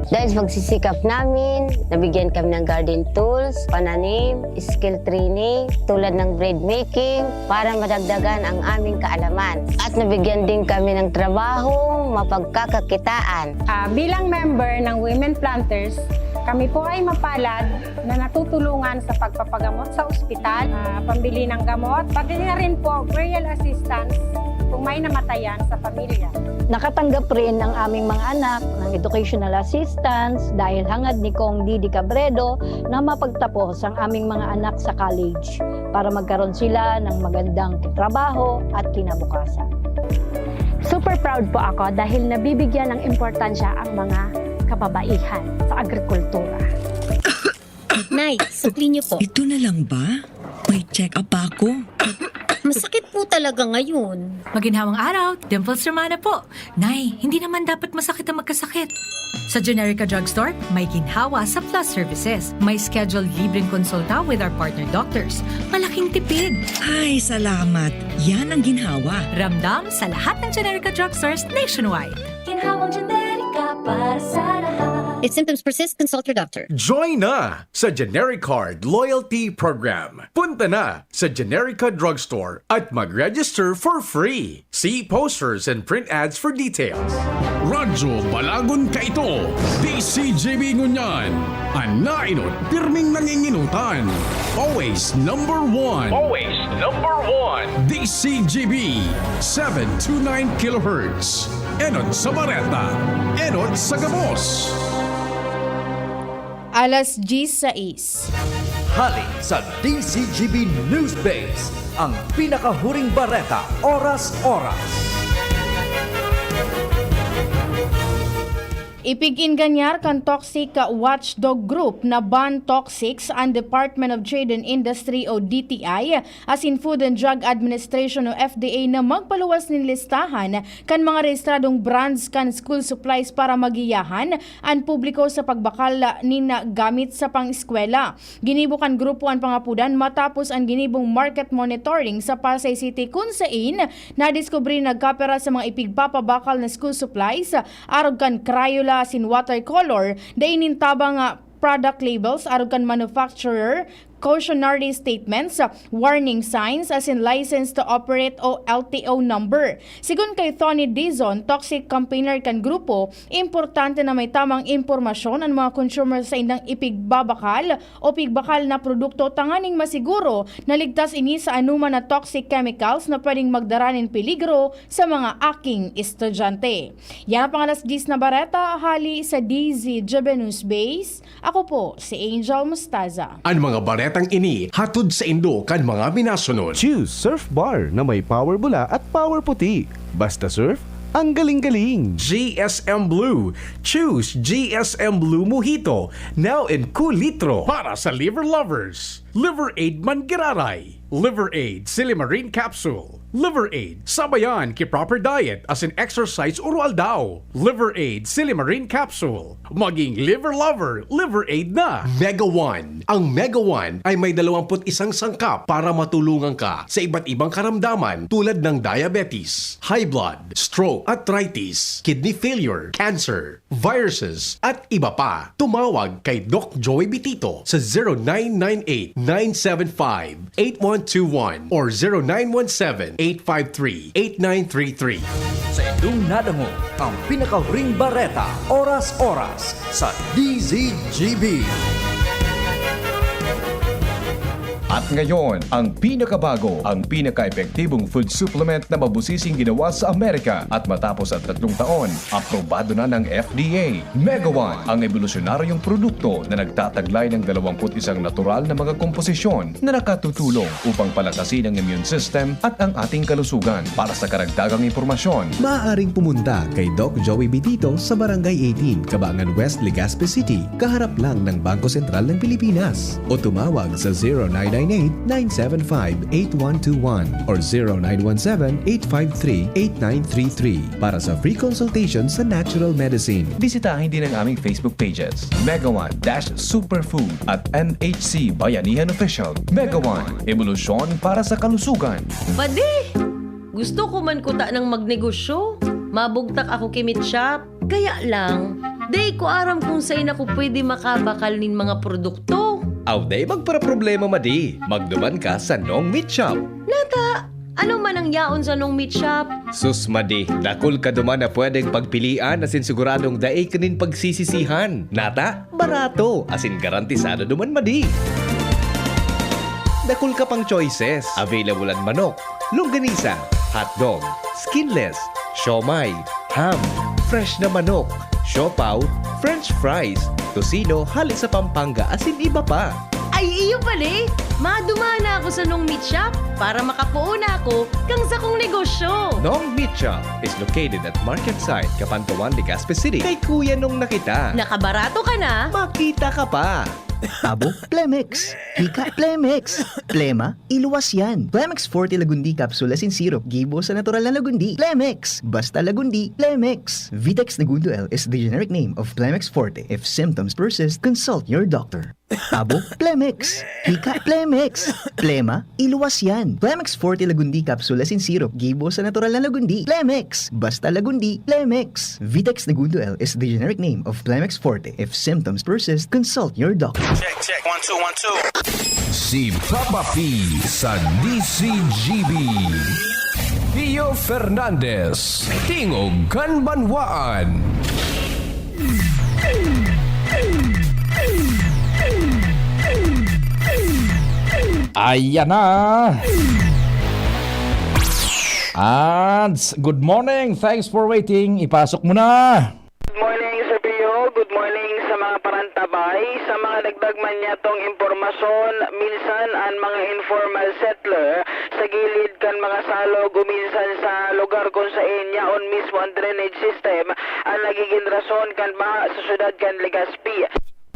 Dahil sa pagsisikap namin, nabigyan kami ng garden tools, pananim, skill training, tulad ng bread making, para madagdagan ang aming kaalaman. At nabigyan din kami ng trabahong mapagkakakitaan. Ah, bilang member ng Women Planters, kami po ay mapalad na natutulungan sa pagpapagamot sa ospital, ah, pambili ng gamot, pati na rin po burial assistance. kung may namatayan sa pamilya. Nakatanggap rin ang aming mga anak ng educational assistance dahil hangad ni Cong Didi Cabredo na mapagtapos ang aming mga anak sa college para magkaroon sila ng magandang trabaho at kinabukasan. Super proud po ako dahil nabibigyan ng importansya ang mga kababaihan sa agrikultura. Nay, sukli niyo po. Ito na lang ba? May check-up pa ako. Masakit po talaga ngayon. Maginhawang araw, Dimples Romana po. Nay, hindi naman dapat masakit ang magkasakit. Sa Generica Drugstore, may ginhawa sa Plus Services. May scheduled libreng konsulta with our partner doctors. Malaking tipid. Ay, salamat. Yan ang ginhawa. Ramdam sa lahat ng Generica Drugstores nationwide. Ginhawang Generica para sa lahat. If symptoms persist, consult your doctor. Join na sa Generic Card Loyalty Program. Punta na sa Generica Drugstore at mag-register for free. See posters and print ads for details. Radyo Balagon Kaito, D C G B ngunyan. An nainot, pirming nanginginutan. Always number one. Always number one. D C G B, seven two nine kilohertz. Enot sa bareta, enot sa gabos. Alas diyes sais. Hali sa D C G B News Base, ang pinakahuring bareta, oras-oras. Ipig-inganyar kan toxic watchdog group na Ban Toxics an Department of Trade and Industry o D T I asin Food and Drug Administration o F D A na magpaluwas nin listahan kan mga rehistradong brands kan school supplies para magiyahan an publiko sa pagbakal nin gamit sa pang-eskwela. Ginibo kan grupo an pangapodan matapos an ginibong market monitoring sa Pasay City, kun sain nadiskubre nagkapera sa mga ipigpapabakal na school supplies, arog kan Crayola asin watercolor, dai nin tabang nga product labels arog kan manufacturer, cautionary statements, warning signs, asin license to operate o L T O number. Sigon kay Tony Dizon, toxic campaigner kan grupo, importante na may tamang impormasyon an mga consumer sa indang ipigbabakal o pigbakal na produkto tanganing masiguro na ligtas ini sa anoman na toxic chemicals na pwedeng magdara nin peligro sa mga aking estudyante. Yan ang pangalas diyes na bareta hali sa D Z G B News Base. Ako po si Angel Mustaza. An mga baretang ini hatod saindo kan mga minasunod. Choose Surf Bar na may power bula at power puti. Basta surf, ang galing-galing! G S M Blue. Choose G S M Blue Mojito. Now in kulitro. Para sa liver lovers, Liver Aid man giraray. Liver Aid Silimarin Capsule. Liver Aid, sabayan ki proper diet asin exercise oro-aldaw. Liver Aid Silimarin Capsule. Maging liver lover, Liver Aid na. Mega One. Ang Mega One ay may dalawampu't isang sangkap para matulungan ka sa iba't ibang karamdaman tulad ng diabetes, high blood, stroke, arthritis, kidney failure, cancer, viruses, at iba pa. Tumawag kay Doc Joey Bitito sa zero nine nine eight, nine seven five, eight one two one or zero nine one seven, eight five three, eight nine three three. Sa indong nadangog ang pinakahuring bareta, oras-oras sa D Z G B. At ngayon, ang pinakabago, ang pinaka-epektibong food supplement na mabusising ginawa sa Amerika at matapos ang tatlong taon, aprobado na ng F D A. Mega One, ang ebolusyonaryong produkto na nagtataglay ng dalawampu't isang natural na mga komposisyon na nakatutulong upang palakasin ang immune system at ang ating kalusugan. Para sa karagdagang impormasyon, Maaaring pumunta kay Doc Joey Bitito sa Barangay eighteen, Cabangan West, Legazpi City, kaharap lang ng Bangko Sentral ng Pilipinas. O tumawag sa zero nine nine eight, nine seven five, eight one two one or zero nine one seven, eight five three, eight nine three three para sa free consultation sa natural medicine. Bisitahin din ang aming Facebook pages, Mega One dash Superfood at M H C Bayanihan Official. Mega One, ebolusyon para sa kalusugan. Madi! Gusto ko man kuta ng magnegosyo. Mabugtak ako ki Meat Shop. Kaya lang, dai ko aram kung sain ako pwede makabakal nin mga produkto. Aw, dai magparaproblema, Madi. Magduman ka sa Nong Meat Shop. Nata, ano man ang yaon sa Nong Meat Shop? Sus, Madi, dakul ka duman na pwedeng pagpilian asin siguradong dai ka nin pagsisisihan. Nata, barato, asin garantisado duman, Madi. Dakul ka pang choices. Available an manok, longganisa, hotdog, skinless, siomai, ham, fresh na manok, siopaw, french fries, tocino hale sa Pampanga asin iba pa. Ay, iyo pali! Maduma na ako sa Nong Meat Shop para makapoon na ako kan sakong negosyo. Nong Meat Shop is located at Market Side, Kapantawan, Legazpi City. Kay Kuya Nong na kita. Nakabarato ka na. Makita ka pa. Abo, Plemex. Hika, Plemex. Plema, iluwas yan. Plemex Forte Lagundi Capsule asin Syrup, gibo sa natural na Lagundi. Plemex. Basta Lagundi, Plemex. Vitex Negundo L is the generic name of Plemex Forte. If symptoms persist, consult your doctor. Abo, Plemex. Hika, Plemex. Plema, iluwas yan. Plemex Forte Lagundi Capsule asin Syrup, gibo sa natural na Lagundi. Plemex. Basta Lagundi, Plemex. Vitex Negundo L is the generic name of Plemex Forte. If symptoms persist, consult your doctor. Check, check. One, two, one, two. Si Papa P sa D C G B. Pio Fernandez, Tingog kan Banwaan. Ayan na. Ads, good morning. Thanks for waiting. Ipasok mo na. Good morning, Sir Pio. Good morning sa mga parantabay. Sa mga dagdag man niyatong impormasyon, minsan an mga informal settler sa gilid kan mga salog o minsan sa lugar kun saen yaon mismo an drainage system an nagigin rason kan baha sa syudad kan Legazpi.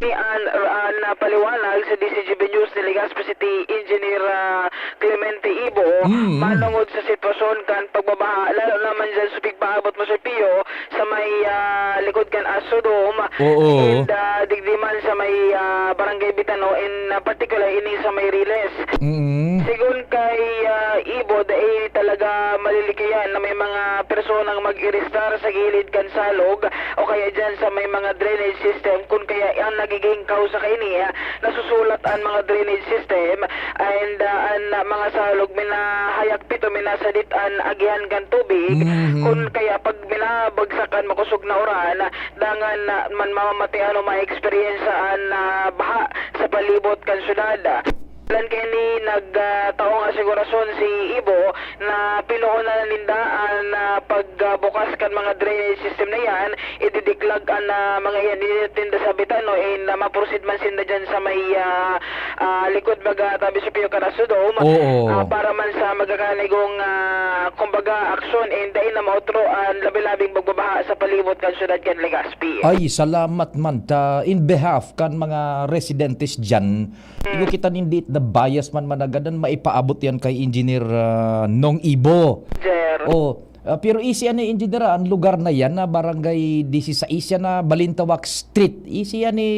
Ni an, an, ah, paliwanag sa D C G B News ni Legazpi City Engineer, ah, Clemente Ibo, Mm. manungod sa sitwasyon kan pagbabaha, lalo naman dyan sa pigpaabot mo, Sir Pio, sa may, ah, likod kan Astrodome, Oo. and, ah, digdi man sa may, ah, Barangay Bitano, in, ah, particular, ini sa may Riles. Mm. Sigon kay, ah, Ibo, dai talaga malilikiyan na may mga personang mag-iristar sa gilid kan salog o kaya dyan sa may mga drainage system, kun kaya ang nagiging kausa kaini, ah, nasusulat an mga drainage system and, ah, an, ah, mga salog minahayak pito minasadit an agihan kan tubig, Mhm. kun kaya pag minabagsak an makosog na uran, dangan na man mamamatian o ma-experience an, ah, baha sa palibot kan syudad. Dalan kaini nag, ah, taong asegurasyon si Ibo na pinuhunan na ninda an, ah, pag, ah, bukas kan mga drainage system na iyan, ididiklag an, ah, mga iyan, ididiklag sa Bitano, in, ah, ma-proceed man sinda dyan sa may, ah, ah, likod baga tabi sa Pio Carazo Dome, Oo. ah, para man sa magkakanigong, ah, kumbaga, aksyon, in dai na maotro an labi-labing pagbabaha sa palibot kan syudad kan Legazpi. Ay, salamat man ta in behalf kan mga residentes dyan. Igo kita nin dai ta bias man managadan, maipaabot yan kay Engineer, ah, Nong Ibo. Sir. Oh, ah, pero isi yan ni Engineer, ah, ang lugar na yan na Barangay disisais yan na Balintawak Street. Isi yan ni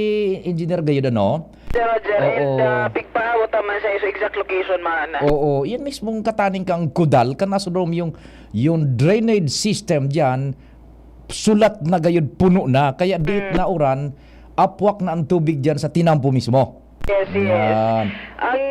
Engineer gayud, ano? Sir Roger, Oo. and, ah, pigpaabot naman sa iso exact location man. Oo, yan mismong kataning kang Kudal, kan nasa Dome yung, yung drainage system dyan, sulat na gayud, puno na. Kaya dit Mm. na uran, apwak na ang tubig dyan sa tinampo mismo. Yes, yes. Yan. Ang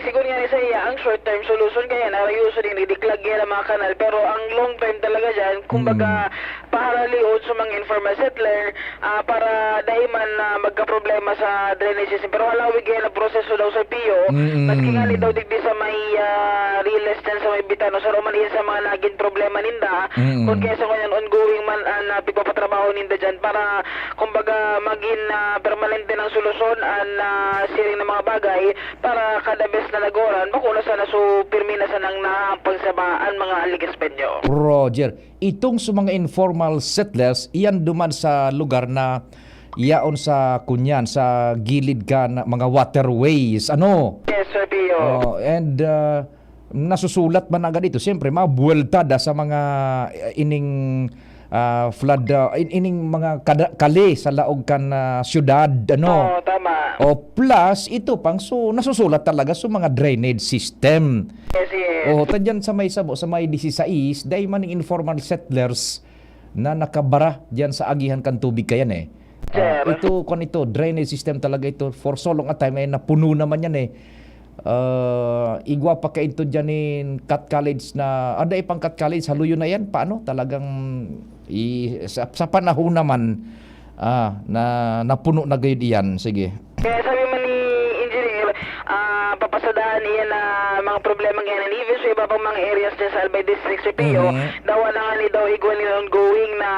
siguro nga ni sa iya, ang short term solution kaya na rayoso din idiklag yan ang mga kanal. Pero ang long term talaga dyan, kumbaga, Mm. paharalion sa mga informal settler, ah, para dai man na magkaproblema sa drainage system. Pero halawig yan ang proseso daw sa Pio. Mm-mm. Maski nga ni daw digdi sa may, ah, Riles dyan sa may Bitano, sa Roman, yan sa mga naging problema ninda. Mm-mm. Kung kaya sa ngayon, ongoing man ang, ah, pagpapatrabaho ninda dyan para, kumbaga, maging, ah, permanente ng solusyon ang, ah, siring na mga bagay para kada bes na nag-uuran, bako na sana so pirmi na sanang nahahampang sa baha ang mga Ligaspeño. Roger, itong sa mga informal settlers, iyan duman sa lugar na yaon sa kunyan, sa gilid kan mga waterways, ano? Yes, Sir Pio. Oh, and, ah, nasusulat man agad ito. Siyempre, mabuwelta da sa mga, eh, ining, ah, flood, ah, in-, ining mga kada-, kali sa laog kan, ah, syudad, ano? Oo, tama. O, plus, ito pang, so, nasusulat talaga sa mga drainage system. Yes, yes. O, ta dyan sa may sabo, sa may disisais, dai man ning informal settlers na nakabara dyan sa agihan kan tubig kayan, eh. Ah, Sir. ito, kwan ito, drainage system talaga ito. For so long a time, eh, napuno naman yan, eh. Ah, igwa pa kainto dyan nin Cat College na, ah, dai pang Cat College, haluyo na yan. Paano? Talagang i-, sa, sa panahon naman, ah, na napuno na gayud iyan. Sige. Kaya sabi man ni Engineer, ah, Sa daan iyan na mga problema nga yan, and even sa iba pang mga areas dyan sa Albay District, Sir Pio, Mhm. dawa na nga ni daw igwa ni ongoing na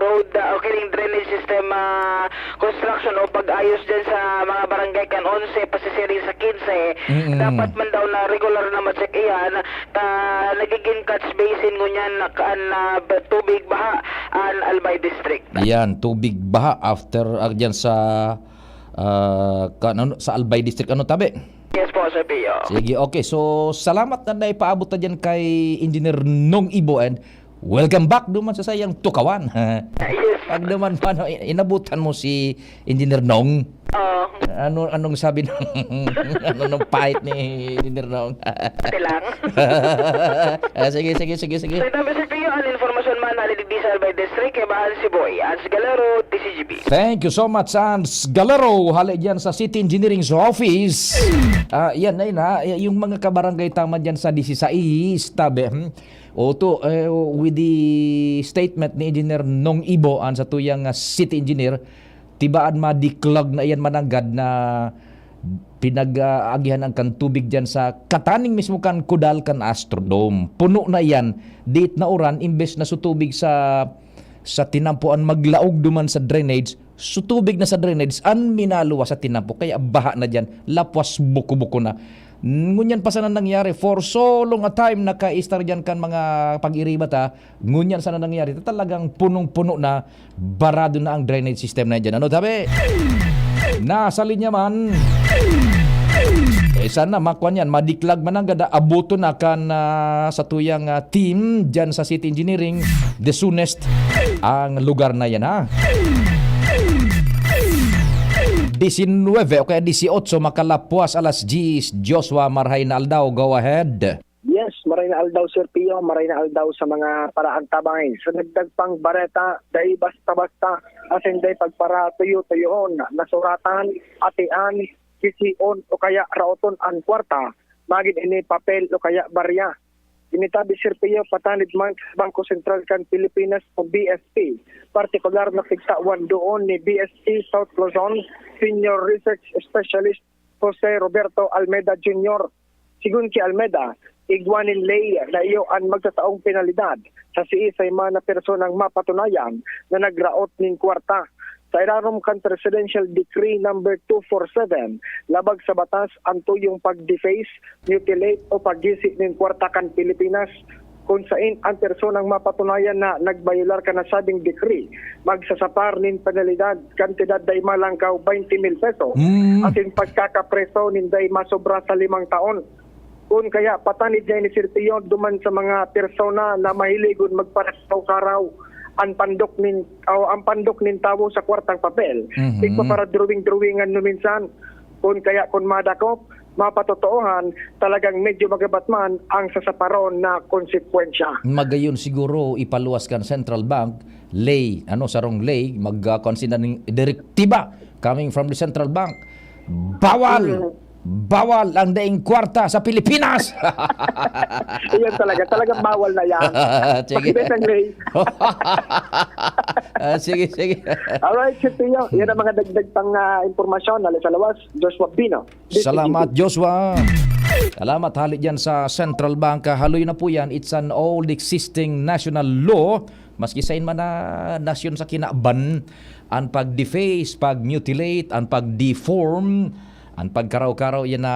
road, ah, o kining drainage system, ah, construction o pag-ayos dyan sa mga barangay kan onse, pasisiring sa kinse. Mm-mm. Dapat man daw na regular na ma-check iyan, ta nagiging catch basin ngunyan na kaan na ba-, tubig baha an Albay District. Yan, tubig baha after, ah, dyan sa, ah, kan-, ano, sa Albay District. Ano, tabi? Yes po, Sir Pio. Sige, okay. So, salamat na naipaabot na dyan kay Engineer Nong Ibo, and welcome back duman sa sayang tukawan. Yes. Pag naman, paano, i-, inabutan mo si Engineer Nong? Oo. Ano, anong sabi ng, ano, ng pahit ni Engineer Nong? Pati lang. Ah, sige, sige, sige, sige. So, ito, Sir Pio, ang informasyon man, hali digdi sa Albay District, kay Bahan si Boy, Ans Galero, T C G B. Thank you so much, Ans Galero. Hali dyan sa City Engineering's office. Ah, yan, ayun, ha. Y-, yung mga kabarangay tama dyan sa disisais, tabi, hmm? Oto, eh, with the statement ni Engineer Nong Ibo, an satuyang, ah, city engineer, tibaan madiklag na iyan mananggad na pinag-aagihan ang kan tubig diyan sa kataning mismo kan kudal kan Astrodome. Puno na iyan. Diit na uran, imbes na sutubig sa, sa tinampo an maglaog duman sa drainage, sutubig na sa drainage an minaluwas sa tinampo. Kaya baha na diyan, lapwas buko-buko na. Ngunyan pa sana nangyari, for so long a time naka-istar diyan kan mga pag-iriba ta, ngunyan sana nangyari, talagang punong-puno na, barado na ang drainage system na dyan. Ano, tabi? Nasa linya man. Eh, sana makuha niyan, madiklag man ang gada, abuto na kan, ah, sa tuyang, ah, team dyan sa City Engineering, the soonest ang lugar na yan, ha? Disinwebe o kaya disiotso, makalapwas alas diyes, Joshua, marhay na aldaw, go ahead. Yes, maray na aldaw, Sir Pio, maray na aldaw sa mga paraagtabay. Sa dagdag pang bareta, dai basta-basta, asin dai pagparatuyo-tuyoon, nasuratan, atian, kision, o kaya raoton an kwarta, magin ini papel o kaya barya. Ini tabi, Sir Pio, patanid man sa Bangko Sentral kan Pilipinas o B S P, partikular na pigtawan doon ni B S P South Luzon Senior Research Specialist Jose Roberto Almeda Junior. Sigon ki Almeda, igwa nin ley na iyo an magsataong penalidad sa siisay man na personang mapatunayan na nagraot nin kwarta. Sa ilarom kan Presidential Decree Number two four seven, labag sa batas an tuyong pag-deface, mutilate o paggisi nin kwarta kan Pilipinas, kun sain an personang mapatunayan na nagbayolar kan nasabing decree, magsasapar nin penalidad, kantidad dai malangkaw twenty mil pesos, Mm. asin pagkakapreso nin dai masobra sa limang taon. Kun kaya, patanid niya ini, Sir Pio, duman sa mga persona na mahiligon magparasaraw-saraw an pandok nin, o ang pandok nin tawo sa kwartang papel. Mhm. Igpaparadrawing-drawingan no minsan. Kun kaya, kun madakop, mapatotoohan, talagang medyo magabat man ang sasaparon na konsekwensya. Magayon siguro ipaluwas kan Central Bank, ley, ano, sarong ley, mag, ah, kuwan sila ning direktiba coming from the Central Bank. Bawal! Mm. Bawal ang daing kwarta sa Pilipinas! Iyan talaga, talagang bawal na yan. Sige. Pag-ibig ng ley. Ah, sige, sige. Alright, Sir Pio, yan ang mga dagdag pang, ah, impormasyon. Hali sa lawas, Joshua Bino. Salamat, Joshua. Salamat, hali dyan sa Central Bank. Ah, haloy na po yan. It's an old existing national law. Maski sain man na nasyon sa kinaban, an pag-deface, pag-mutilate, an pag-deform, an pagkaraw-karaw yan na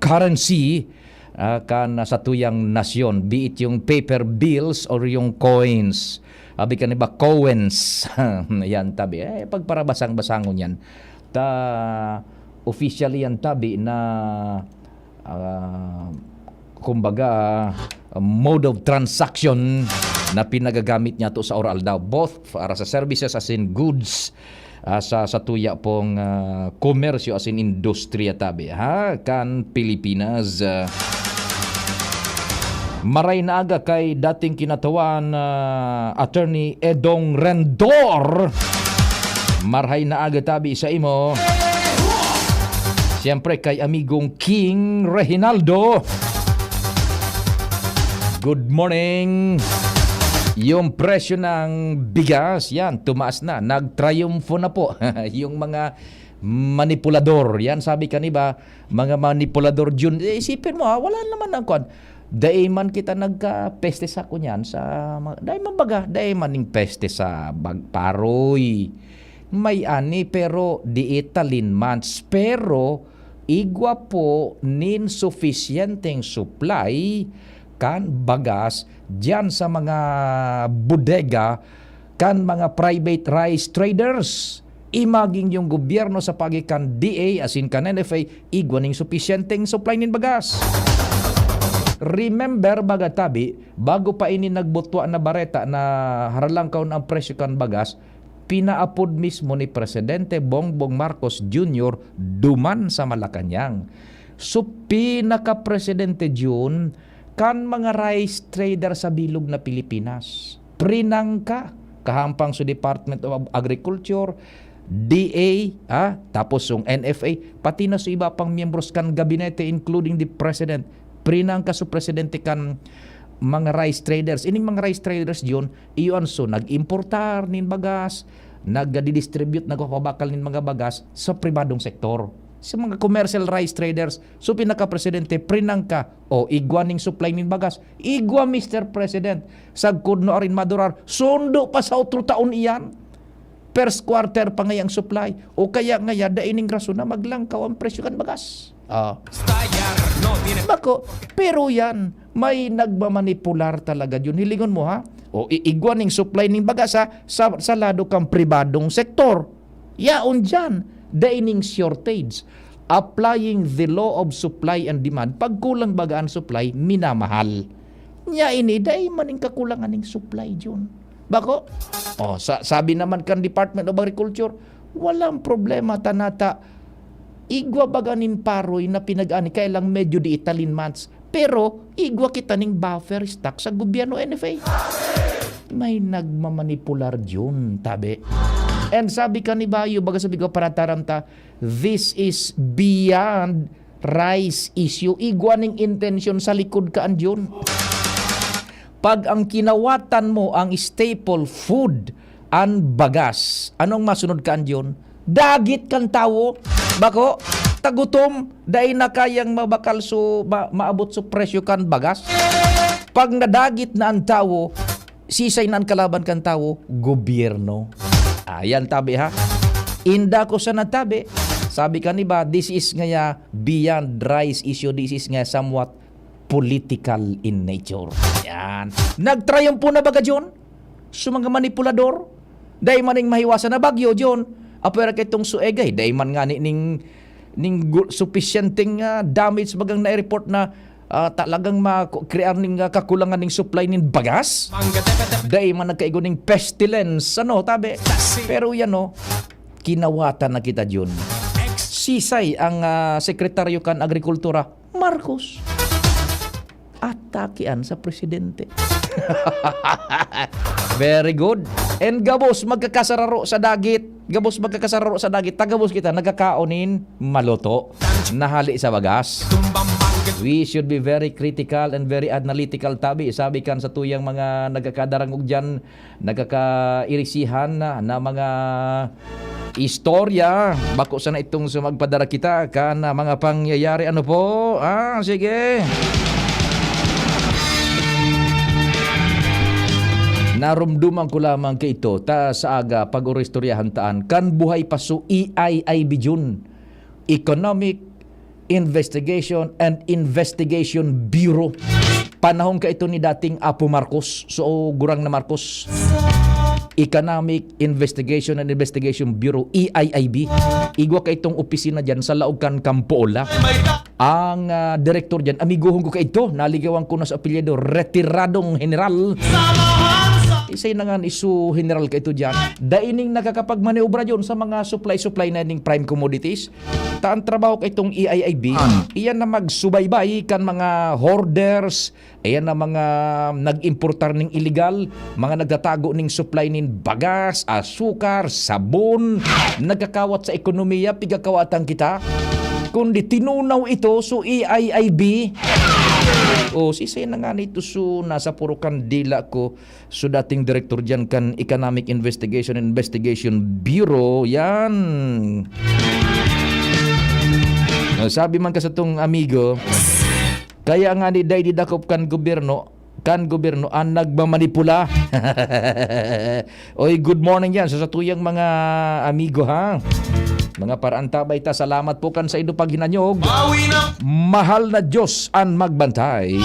currency, ah, kan satuyang nasyon, be it yung paper bills or yung coins. Abi kan iba, coins. Yan, tabi. Eh, pagparabasang-basangon yan. Ta, officially yan, tabi, na, ah, kumbaga, mode of transaction na pinagagamit niya to sa oral daw, both para sa services as in goods, ah, sa, sa tuya pong, ah, komersyo as in industriya, tabi, ha, kan Pilipinas. Ah, maray na aga kay dating kinatawan, ah, Attorney Edong Rendor. Marhay na aga tabi sa imo. Siyempre kay amigong King Reginaldo. Good morning. Yung presyo ng bigas, yan, tumaas na. Nagtriumfo na po yung mga manipulador. Yan, sabi kaniba, mga manipulador, Jun. Eh, isipin mo, ha, wala naman ang kwan. Dai man kita nagka-peste sa kunyan, sa mga, dai man baga, dai man ning peste sa bag-, Paroy. May ani, pero di italin man. Pero, igwa po nin sufisyenteng supply kan bagas diyan sa mga bodega kan mga private rice traders. Imaging yung gobyerno sa paagi kan D A, asin kan N F A, igwa ning supisyenteng supply nin bagas. Remember, baga tabi, bago pa ini nagbutwa na bareta na haralangkaw na ang presyo kan bagas, pinaapod mismo ni Presidente Bongbong Marcos Junior duman sa Malacañang. So, pinaka-presidente Jun kan mga rice trader sa bilog na Pilipinas. Prinangka, kahampang sa Department of Agriculture, D A, ah, tapos yung N F A, pati na sa iba pang miyembros kan gabinete, including the president. Prinangka sa presidente kan mga rice traders. Ining mga rice traders, Jun, iyo an so nag-importar nin bagas, nagdidistribute, nagpapabakal nin mga bagas sa pribadong sektor. Sa mga commercial rice traders, so pinaka-presidente, prinangka, o igwa ning supply nin bagas, igwa, Mister President, sagkod no arin madurar, sundo pa sa otro taon iyan. First quarter pa ngaya ang supply. O kaya ngaya, dai ning rason na maglangkaw ang presyo kan bagas. Ah. Bako, pero yan, may nagmamanipular talaga yun. Hilingon mo, ha? O i-, igwa ning supply ning bagas, ha, sa, sa lado kan pribadong sektor. Yaon diyan, dai ning shortage. Applying the law of supply and demand, pagkulang baga ang supply, minamahal. Nya ini, dai man ning kakulangan ning supply, Jun. Bako? Oh, sa, sabi naman kan Department of Agriculture, walang problema, tanata. Igwa baga nin Paroy na pinag-ani, kaya lang medyo di italin months. Pero igwa kita ning buffer stock sa gobyerno, N F A. May nagmamanipular, Jun, tabi. And sabi ka ni Bayo, baga sabi ko, parataram ta, this is beyond rice issue. Igwa ning intensyon sa likod kaan, Jun. Pag ang kinawatan mo ang staple food, an bagas, anong masunod kaan, Jun? Dagit kan tawo. Bako, tagutom, dai na kayang mabakal so, ma-, maabot so presyo kan bagas. Pag nadagit na an tawo, sisay na an kalaban kan tawo? Gobyerno. Ayan, tabi, ha? Inda ko sa natabi. Sabi ka ni ba, this is ngaya beyond rice issue. This is ngaya somewhat political in nature. Yan. Nagtrayumpo na baga, Jun? So, mga manipulador? Dai man ning mahiwasan na bagyo, Jun. Apwera kay itong Suegay, dai man ngani ning, ning gu-, supisyenteng, ah, damage bagang nai-report na, ah, talagang ma-, crear ning, ah, kakulangan ning supply nin bagas. Dai man nagkaigo ning pestilence, ano, tabi. Pero yan, no, kinawatan na kita, Jun. Sisay ang, ah, sekretaryo kan agrikultura? Marcos. Atakian sa presidente. Very good. And gabos magkakasararo sa dagit. Gabos magkakasararo sa dagit. Tagabos kita, nagkakaon nin maluto. Nahali sa bagas. We should be very critical and very analytical, tabi. Sabi kan sa tuyang mga nagkakadarangog dyan, nagkakairisihan na, na mga istorya. Bako sana itong sumagpadara kita kan, ah, mga pangyayari. Ano po? Ah, sige. Narumduman ko lamang kaito, ta sa aga, pag-oristoryahan taan, kan buhay pa so E I I B Jun. Economic Investigation and Investigation Bureau. Panahon kaito ni dating Apo Marcos, so gurang na Marcos. Economic Investigation and Investigation Bureau, E I I B. Igwa kaitong opisina dyan sa laog kan Campo Ola. Ang, ah, direktor dyan, amigohon ko kaito, naligawan ko na sa apelyido, retiradong general. Isay na nga iso general kaito dyan. Daining nakakapagmaniobra dyan sa mga supply-supply na ning prime commodities. Ta an trabaho kaitong E I I B, iyan na magsubaybay kan mga hoarders, iyan na mga nag-importar ning illegal, mga nagtatago ning supply nin bagas, asukar, sabon, nagkakawat sa ekonomiya, pigakawatan kita. Kundi tinunaw ito, so E I I B, O, sisay na nga nito su nasa puro kandila ko, su dating direktor diyan kan Economic Investigation Investigation Bureau. Yan. O, sabi man ka sa tong amigo, kaya nga ni Day didakop kan gobyerno, kan gobyerno ang nagmamanipula. Oy, good morning yan sa satuyang mga amigo, ha? Mga paraantabay ta, salamat po kan sa indo paghinanyog. Mahal na Diyos an magbantay.